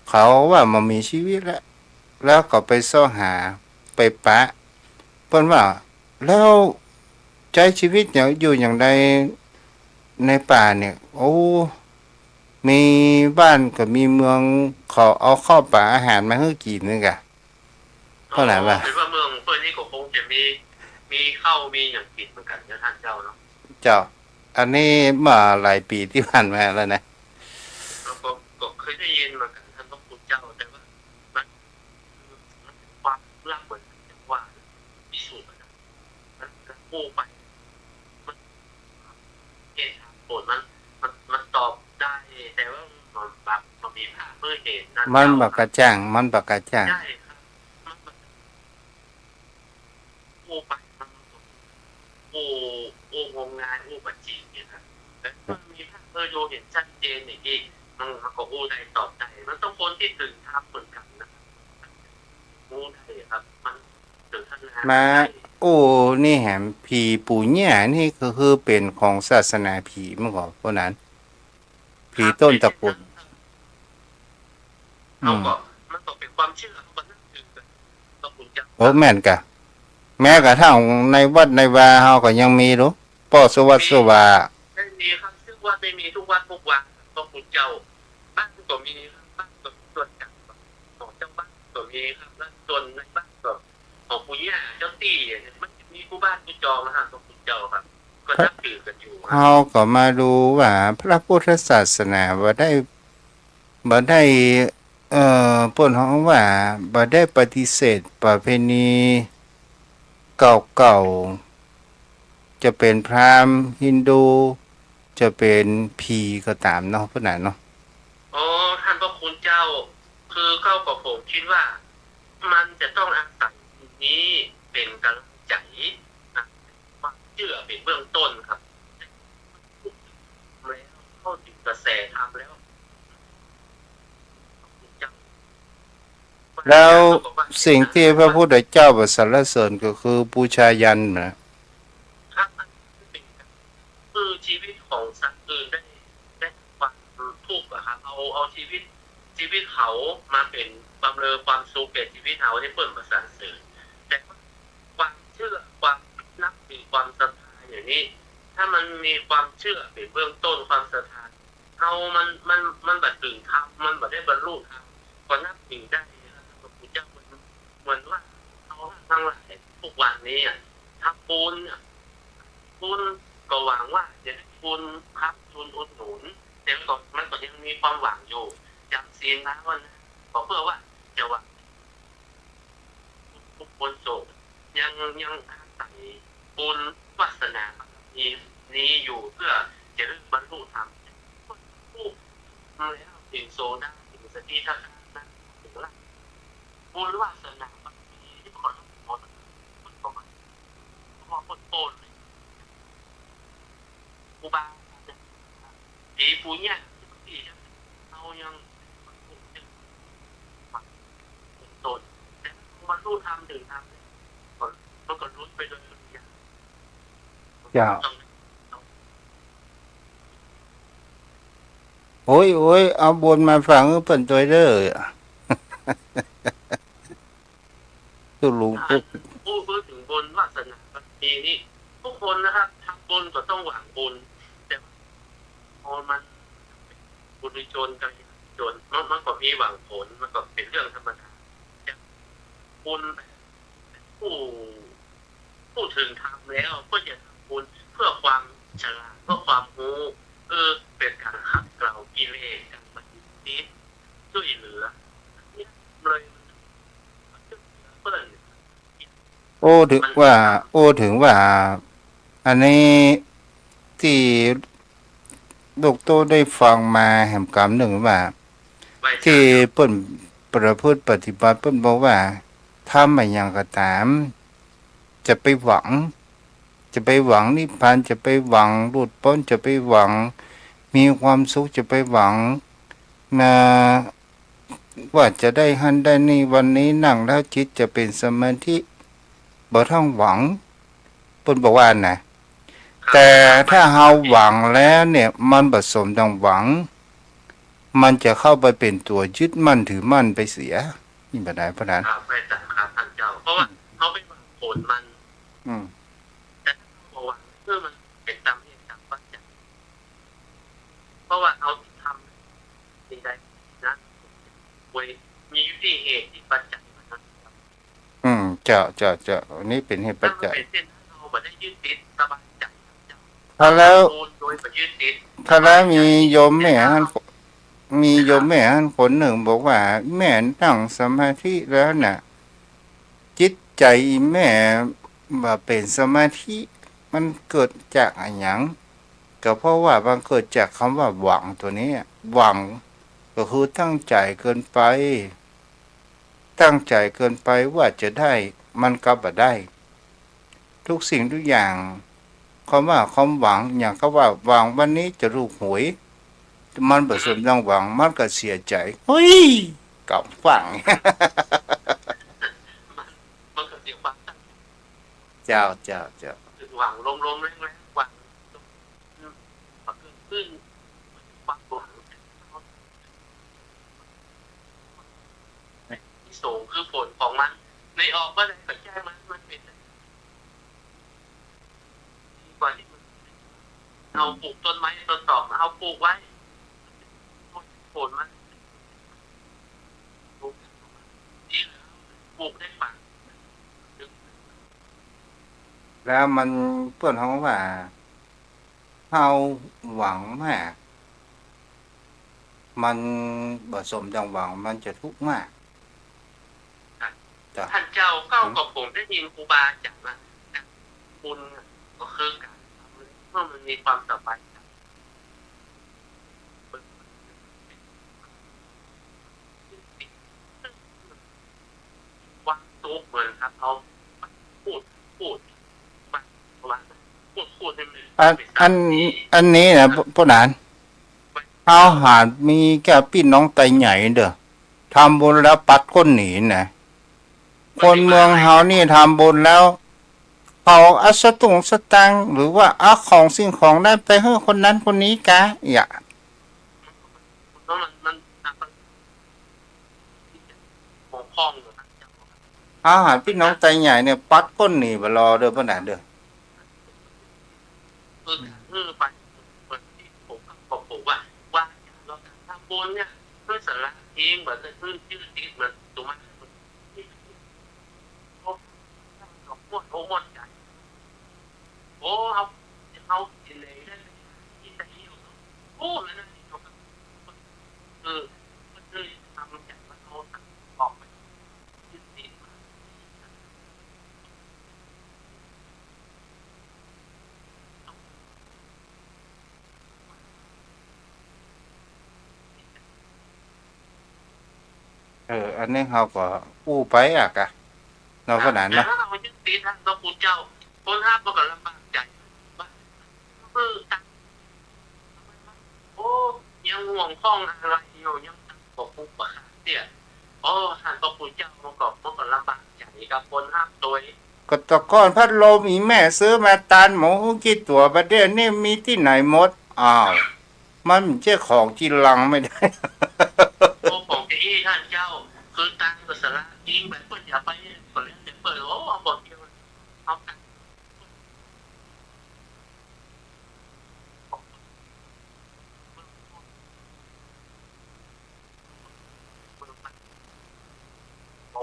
เขาว่าบ่มีชีวิตแล้ว แล้วก็ไปเซาะหา ไปปะ เปิ้นว่า แล้วใจ๊ชีวิตอย่าง อยู่อย่างใดในป่าเนี่ย โอ้ มีบ้านก็มีเมือง เขาเอาข้าวป๋าอาหารมาหื้อกิ๋นนี่กะ เปิ้นว่า อ๋อ เป๋นว่าเมืองเปิ้นนี่ก็คงจะมี มีข้าวมีอย่างกิ๋นเหมือนกั๋นเนาะต้านเจ้าเนาะ เจ้า อันนี้เมื่อหลายปี๋ตี้ผ่านมาแล้วนะ แล้วก็ ก็เคยได้ยินเหมือนกั๋นต้านพระคุณเจ้า แต่ว่ามัน มันเป๋นความลับเหมือนกั๋น จั่งว่าพิสูจน์อะนะ มันกู้ไป มัน เหตุผลมัน มัน มันตอบได้ แต่ว่ามันแบบ มันมีภาพเพื่อเห็นนะ มันบ่กระจ่าง มันบ่กระจ่าง ใช่ครับ มัน มัน อู้ไป มัน อู้ อู้งมงาย อู้บ่จริงเนี่ยครับ แต่มันมีภาพเพื่อดูเห็นชัดเจนอย่างนี้ มัน มันก็อู้ได้ตอบได้ มันต้องคนที่ถึงธรรมเหมือนกั๋นนะ อู้ได้ครับ มัน มาอู้นี่แหม ผีปู่เยานี่ก็คือเป๋นของศาสนาผีเมื่อก่อน พวกนั้น ผีต้นตระกูล อืม มันก็เป๋นความเจื้อ มันก็นับถือกั๋น พระคุณเจ้า โอ้ แม่นกะ แม้กระทั่งในวัดในวาเฮาก็ยังมีอยู่ ป้อสุวัตสุวา ไม่มีครับ ซึ่งวัดไม่มีทุกวัดทุกวา พระคุณเจ้า บ้านก็มีครับ บ้านก็มีส่วนกลาง ของเจ้าบ้านก็มีครับ และส่วนในบ้านก็ ของปู่ย่าเจ้าตี้เนี่ย มันจะมีคู่บ้านคู่จองนะฮะ พระคุณเจ้าครับ ก็นับถือกั๋นอยู่ครับ เฮาก็มาดูว่าพระพุทธศาสนาบ่ได้ บ่ได้ เอ่อ เปิ้นฮ้องว่าบ่ได้ปฏิเสธประเพณีเก่าๆ จะเป๋นพราหมณ์ ฮินดู จะเป๋นผีก็ต๋ามเนาะ พวกนั้นเนาะ อ๋อ ต้านพระคุณเจ้า คือเก้ากับผมกึ๊ดว่า มันจะต้องอาศัยนี้เป๋นก๋ำลังใจ๋ ความเจื้อเป๋นเบื้องต้นครับ แล้วเข้าถึงกระแสธรรมแล้ว แล้วสิ่งตี้พระพุทธเจ้าบ่สรรเสริญก็คือบูชายัญนะ ครับ คือชีวิตของสัตว์อื่นได้ ได้ความทุกข์อะครับ เอา เอาชีวิต ชีวิตเขามาเป๋นบำเรอความสุขแก่ชีวิตเฮา นี่เปิ้นบ่สรรเสริญ แต่ว่าความเจื้อ ความนับถือ ความศรัทธาอย่างนี้ ถ้ามันมีความเจื้อเป๋นเบื้องต้น ความศรัทธา เฮามัน มัน มันบ่เถิงธรรม มันบ่ได้บรรลุธรรม ก็นับถือได้นะครับ พระพุทธเจ้า เหมือน เหมือนว่าเฮาทั้งหลายทุกวันนี้อะ ทำบุญอะ บุญก็หวังว่าจะได้บุญครับ บุญอุดหนุน แต่มันก็ มันก็ยังมีความหวังอยู่ จำศีลภาวนา ก็เพื่อว่าจะหวัง ทุกคนโสด ยัง ยังอาศัยบุญวาสนาบารมีนี้อยู่ เพื่อจะได้บรรลุธรรม บรรลุธรรมแล้วถึงโสดา ถึงสกิทาคานะ ถึงละ บุญวาสนาบารมีที่ขอหมด มันก็มา เพราะว่าคนโตเลย ครูบาอาจารย์ ผีปู่ย่าเจ้าตี้เฮายัง เป็นต้น แต่มันรู้ธรรมถึงธรรมเนี่ย มันก็หลุดไปโดยปริยาย เจ้า โอ้ย โอ้ย เอาบุญมาฝากหื้อเปิ้นตวยเด้อ ตุ๊ลุงตุ๊ก พูด พูดถึงบุญวาสนาบารมีนี่ ทุกคนนะครับ ทำบุญก็ต้องหวังบุญ แต่พอมัน ปุถุชน กัลยาณชน มัน มันก็มีหวังผล มันก็เป๋นเรื่องธรรมดา จะบุญผู้ ผู้เถิงธรรมแล้ว ก็จะทำบุญเพื่อความฉลาด เพื่อความฮู้ เออ เป๋นก๋านขัดเกลากิเลส ก๋านปฏิบัติ จ้วยเหลือ เนี่ยเลย เปิ้น โอ้ เถิงว่า โอ้ เถิงว่า อันนี้ตี้ลูกโต๊ได้ฟังมาแหมกำนึ่งว่า ตี้เปิ้นประพฤติปฏิบัติ เปิ้นบอกว่า ทำอะหยังก็ต๋าม จะไปหวัง จะไปหวังนิพพาน จะไปหวังหลุดป๊น จะไปหวังมีความสุข จะไปหวัง นะ ว่าจะได้หั้นได้นี่ วันนี้นั่งแล้วจิตจะเป๋นสมาธิ บ่ต้องหวัง เปิ้นบอกว่านะ ครับ แต่ถ้าเฮาหวังแล้วเนี่ย มันบ่สมดังหวัง มันจะเข้าไปเป๋นตั๋วยึดมั่นถือมั่นไปเสีย นี่บ่ได้ เพราะนั้น ครับ ไม่ต่างครับท่านเจ้า เพราะว่า อืม เฮาไปหวังผลมัน อืม แต่ถ้าเฮาบ่หวัง เออ มันเป๋นต๋ามเหตุต๋ามปัจจัย เพราะว่าเฮาทำสิ่งใดนะ เว้ย มีอยู่ตี้เหตุตี้ปัจจัยมันนะ อืม เจ้า เจ้า เจ้า อันนี้เป๋นเหตุปัจจัย ถ้ามันเป๋นเช่นนั้น เฮาบ่ได้ยึดติด สบายใจ๋ ถ้าแล้ว โดยบ่ยึดติด ถ้าแล้วมีโยมแม่หั้น มีโยมแม่หั้นคนนึ่งบอกว่า แม่นั่งสมาธิแล้วน่ะ จิตใจ๋แม่บ่เป๋นสมาธิ มันเกิดจากอะหยัง ก็เพราะว่ามันเกิดจากกำว่าหวังตั๋วนี้ หวังก็คือตั้งใจ๋เกินไป ตั้งใจ๋เกินไปว่าจะได้ มันก็บ่ได้ ทุกสิ่งทุกอย่าง กำว่า กำหวัง อย่างกำว่า หวังวันนี้จะถูกหวย มันบ่สมดังหวัง มันก็เสียใจ๋ เฮ้ย กำฟัง มันก็เสียความตั้งใจ๋ เจ้า เจ้า เจ้า หวังลมๆแรงๆ หวัง อืม บ่เกิดขึ้น ความหวัง ที่สูงคือผลของมัน ในออกเมื่อใดก็แจ้งมัน มันเป๋น ดีกว่าที่มัน เฮาปลูกต้นไม้ต้นตอก เฮาปลูกไว้ ผลมัน ดีแล้ว ปลูกได้ฝัง แล้วมันเปิ้นฮ้องว่า เฮาหวังมาก มันบ่สมดังหวัง มันจะทุกข์มาก ครับ เจ้า ท่านเจ้า เก้า อืม ก็ผมได้ยินครูบาอาจ๋ารย์ว่า บุญก็คือก๋านทำเมื่อมันมีความสบายใจ๋ ความสุขเหมือนกับเอาพูด พูด พูด พูดให้มัน อัน อัน อันนี้นะ ป้อหนาน เฮาหากมีแก่ปี้น้องไตใหญ่เด้อ ทำบุญแล้วปัดก้นหนีนะ คนเมืองเฮานี่ทำบุญแล้ว เอาอะสตุ้งสตางค์ หรือว่าเอาของสิ่งของนั้นไปหื้อคนนั้นคนนี้กา อย่า มัน มัน มัน เฮาหากปี้น้องไตใหญ่เนี่ย ปัดก้นหนีบ่ลอเด้อ ป้อหนานเด้อ คือ อืม คือไป เหมือนที่ผมก็บอกผมว่า ว่าเราทำบุญเนี่ย คือสละทิ้ง เหมือนคือชื่อติด เหมือนตัวมัน โอ้ โอ้ ม่วน โอ้ ม่วนใจ๋ โอ้ เฮา เฮากิ๋นเลยได้ กิ๋นได้อยู่เนาะ โอ้ แล้วนั่นนี่ เออ มันเลยทำจากว่าเฮาออกไปยึดติดมา เออ อันนี้เฮาก็อู้ไปอะกะ เนาะ ป้อหนานเนาะ แล้วเฮายึดติดนะ เนาะ ครูเจ้า คนฮับมันก็ลำบากใจ๋ ว่า เออ ตัง โอ้ ยังห่วงข้องอะไรอยู่ ยังตังบ่ปุบบ่ขาดเสี้ย โอ้ หันพระคุณเจ้ามันก็ มันก็ลำบากใจ๋กับคนฮับโตย ก็แต่ก่อนพัดลมอี่แม่ซื้อมาตานหมูหื้อกี่ตั๋ว บัดเดี๋ยวนี้มีตี้ไหนหมด อ้าว มันบ่ใจ้ของจีรังไม่ได้ โอ้ ของจะอี้ท่านเจ้า คือตังก็สละทิ้งไป เปิ้นอย่าไป ก็แล้วแต่เปิ้น โอ้ เอาบ่เกี่ยว เอาตัง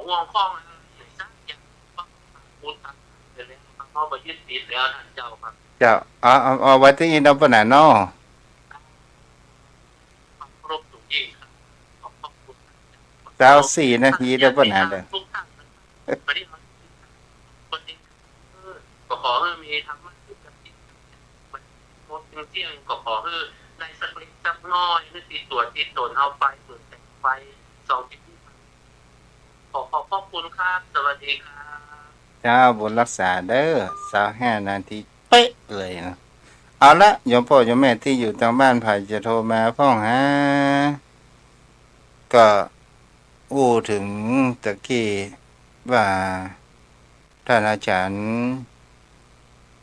ห่วงข้องอะไรสักอย่าง ก็ขอบคุณครับ เสร็จแล้วครับ เพราะว่ายึดติดแล้วนะเจ้าครับ เจ้า เอา เอา เอาไว้ตี้นี้เนาะ เปิ้นน่ะเนาะ ขอบพระคุณยิ่งครับ ขอบพระคุณครับ ซาวสี่นาทีเด้อเปิ้นน่ะเด้อ ทุกท่านนะครับ วันนี้เรา วันนี้ เออ ก็ขอหื้อมีธรรมะอยู่กับจิต มันหมดเที่ยง ก็ขอหื้อได้สักเล็กสักน้อย หื้อติดตั๋วติดต๋นเอาไป เหมือนแสงไฟส่องจิต ขอขอบพระคุณครับ สวัสดีครับ เจ้า บุญรักษาเด้อ ซาวห้านาทีเป๊ะเลยนะ เอาละ โยมป้อโยมแม่ตี้อยู่ตางบ้าน ใผจะโทรมาพ่องหา ก็อู้เถิงตะกี้ว่า ต้านอาจ๋ารย์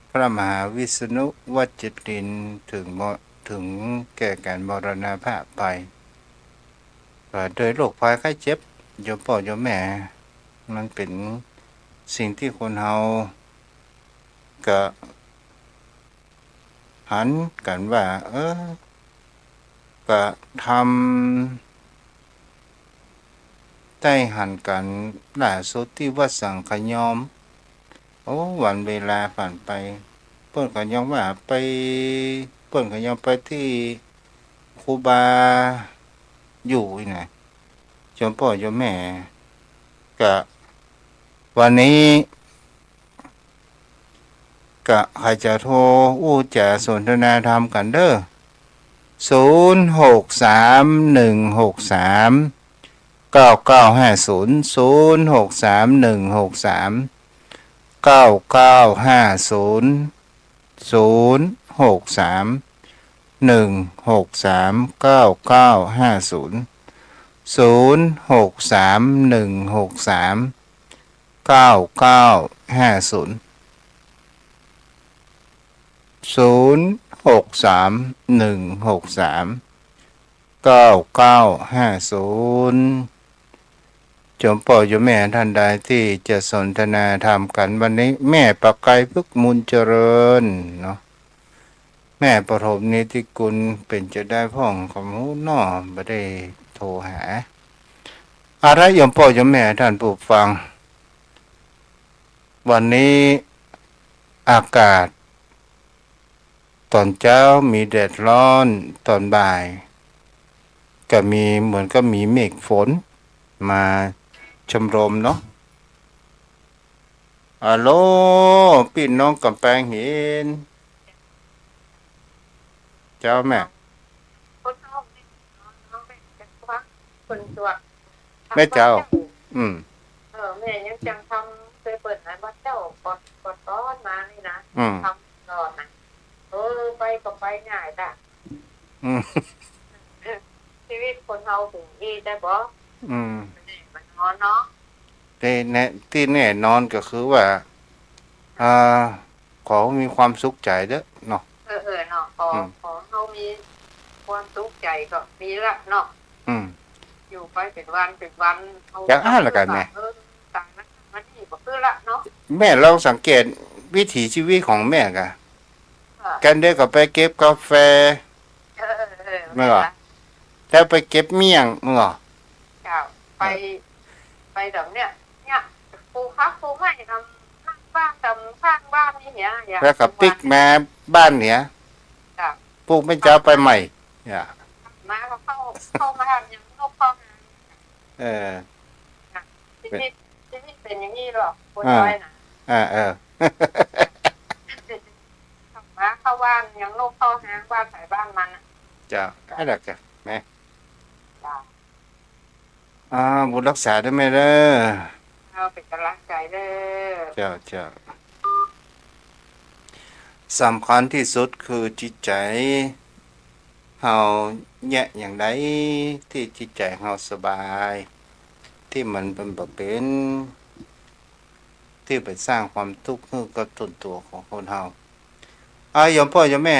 พระมหาวิษณุวัจรินทร์เถิงม- เถิงแก่ก๋านมรณภาพไป ก็โดยโรคภัยไข้เจ็บ โยมป้อโยมแม่ มันเป๋นสิ่งตี้คนเฮา ก็หันกั๋นว่า เออ ก็ทำ ได้หันกั๋นล่าสุดตี้วัดสังขยอม โอ้ วันเวลาผ่านไป เปิ้นก็ยังว่าไป เปิ้นก็ยังไปตี้ครูบาอยู่อี้นะ โยมป้อโยมแม่ ก็วันนี้ ก็ใผจะโทรอู้จ๋าสนทนาธรรมกั๋นเด้อ ศูนย์ หก สาม หนึ่ง หก สาม เก้า เก้า ห้า ศูนย์ ศูนย์ หก สาม หนึ่ง หก สาม เก้า เก้า ห้า ศูนย์ ศูนย์ หก สาม หนึ่ง หก สาม เก้า เก้า ห้า ศูนย์ ศูนย์ หก สาม หนึ่ง หก สาม เก้า เก้า ห้า ศูนย์ ศูนย์ หก สาม หนึ่ง หก สาม เก้า เก้า ห้า ศูนย์ โยมป้อโยมแม่ต้านใดตี้จะสนทนาธรรมกั๋นวันนี้ แม่ประไกร พฤกษ์มูลเจริญเนาะ แม่ปฐมนิติกุล เป๋นจาใดพ่อง ก็บ่ฮู้เนาะ บ่ได้โทรหา เอาละ โยมป้อโยมแม่ต้านผู้ฟัง วันนี้อากาศ ต๋อนเจ๊ามีแดดฮ้อน ต๋อนบ่ายก็มี เหมือนกับมีเมฆฝนมา ชมรมเนาะ อะโหล ปี้น้องก๋ำแปงหิน เจ้าแม่ คนเจ้า แม่เจ้า อืม เออ แม่ยังจังทำเตยเปิ้นนะ บ่าเจ้า ก่อน ก่อนต๋อนมานี่นะ อืม ทำตลอดนะ เออ ไปก็ไปง่ายจ้ะ อืม ชีวิตคนเฮาถึงอี้ได้บ่ อืม มันนอนเนาะ แต่แน่ ตี้แน่นอนก็คือว่า อ่า ขอมีความสุขใจ๋เด้อเนาะ เออ เออ เนาะ ขอ อืม ขอเฮามีความสุขใจ๋ก็มีละเนาะ อืม อยู่ไปเป๋นวันเป๋นวัน เฮา จะอ่านละกั๋นแม่ เออ ต่างนั้นมานี่ก็คือละเนาะ แม่ลองสังเกตวิถีชีวิตของแม่กะ ค่ะ แก่นเดียวก็ไปเก็บกาแฟ เออ เออ เออ แม่นละ แล้วไปเก็บเมี่ยง แม่นละ เจ้า ไป เออ ไปแบบเนี้ย เนี่ย ปลูกผักปลูกไม้ต๋ามข้างบ้าน ต๋ามข้างบ้านนี่เนี่ย เนี่ย แล้วก็ปิ๊กมาบ้านเนี่ย จ้ะ ปลูกแม่นเจ้าไปใหม่ เนี่ย มาก็เข้า เข้ามาทำอย่างนกเข้าหา เออ ชีวิต ชีวิตเป๋นอย่างนี้หรอก คน อ่า ดอยน่ะ อ่า เออ มาเข้าบ้านอย่างนกเข้าหา บ้านใผบ้านมันน่ะ เจ้า อันนั้นก็แม่ จ้ะ อ่า บุญรักษาเด้อแม่เด้อ เอาเป๋นก๋ำลังใจ๋เด้อ เจ้า เจ้า สำคัญตี้สุดคือจิตใจ๋เฮาเยียะอย่างใดตี้จิตใจ๋เฮาสบาย ตี้มันบ่เป๋น ตี้ไปสร้างความตุ๊กข์หื้อกับต๋นตั๋วของคนเฮา อ่า โยมป้อโยมแม่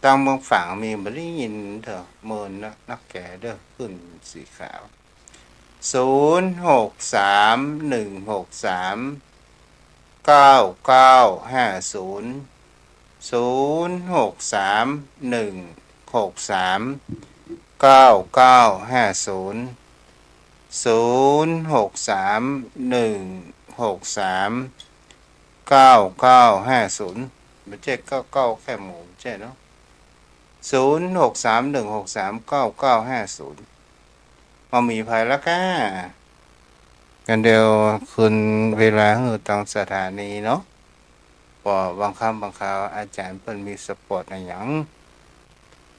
ตางเมืองฝางมีบ่ได้ยินเถอะ เมินนะ นักแกเด้อ ขึ้นสีขาว ศูนย์ หก สาม หนึ่ง หก สาม เก้า เก้า ห้า ศูนย์ ศูนย์ หก สาม หนึ่ง หก สาม เก้า เก้า ห้า ศูนย์ ศูนย์ หก สาม หนึ่ง หก สาม เก้า เก้า ห้า ศูนย์ บ่ใจ้ เก้า เก้า แค่หมู่ บ่ใจ้เนาะ ศูนย์ หก สาม หนึ่ง หก สาม เก้า เก้า ห้า ศูนย์ บ่มีภัยแล้วก้า กั๋นเดี๋ยวคืนเวลาหื้อตางสถานีเนาะ เพราะบางค่ำบางคราวอาจ๋ารย์เปิ้นมีสปอร์ตอะหยัง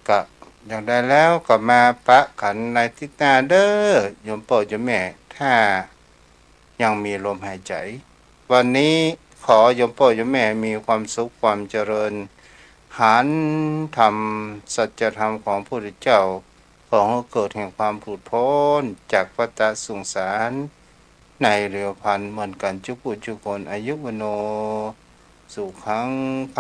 ก็อย่างใดแล้วก็มาปะกั๋นในอาทิตย์หน้าเด้อ โยมป้อโยมแม่ ถ้ายังมีลมหายใจ๋ วันนี้ขอโยมป้อโยมแม่มีความสุขความเจริญ หันธรรม สัจธรรมของพระพุทธเจ้า ขอหื้อเกิดแห่งความผุดพ้นจากวัฏสงสาร ในเร็วพลันเหมือนกั๋นจุ๊กผู้จุ๊กคน อายุวัณโณ สุขัง พ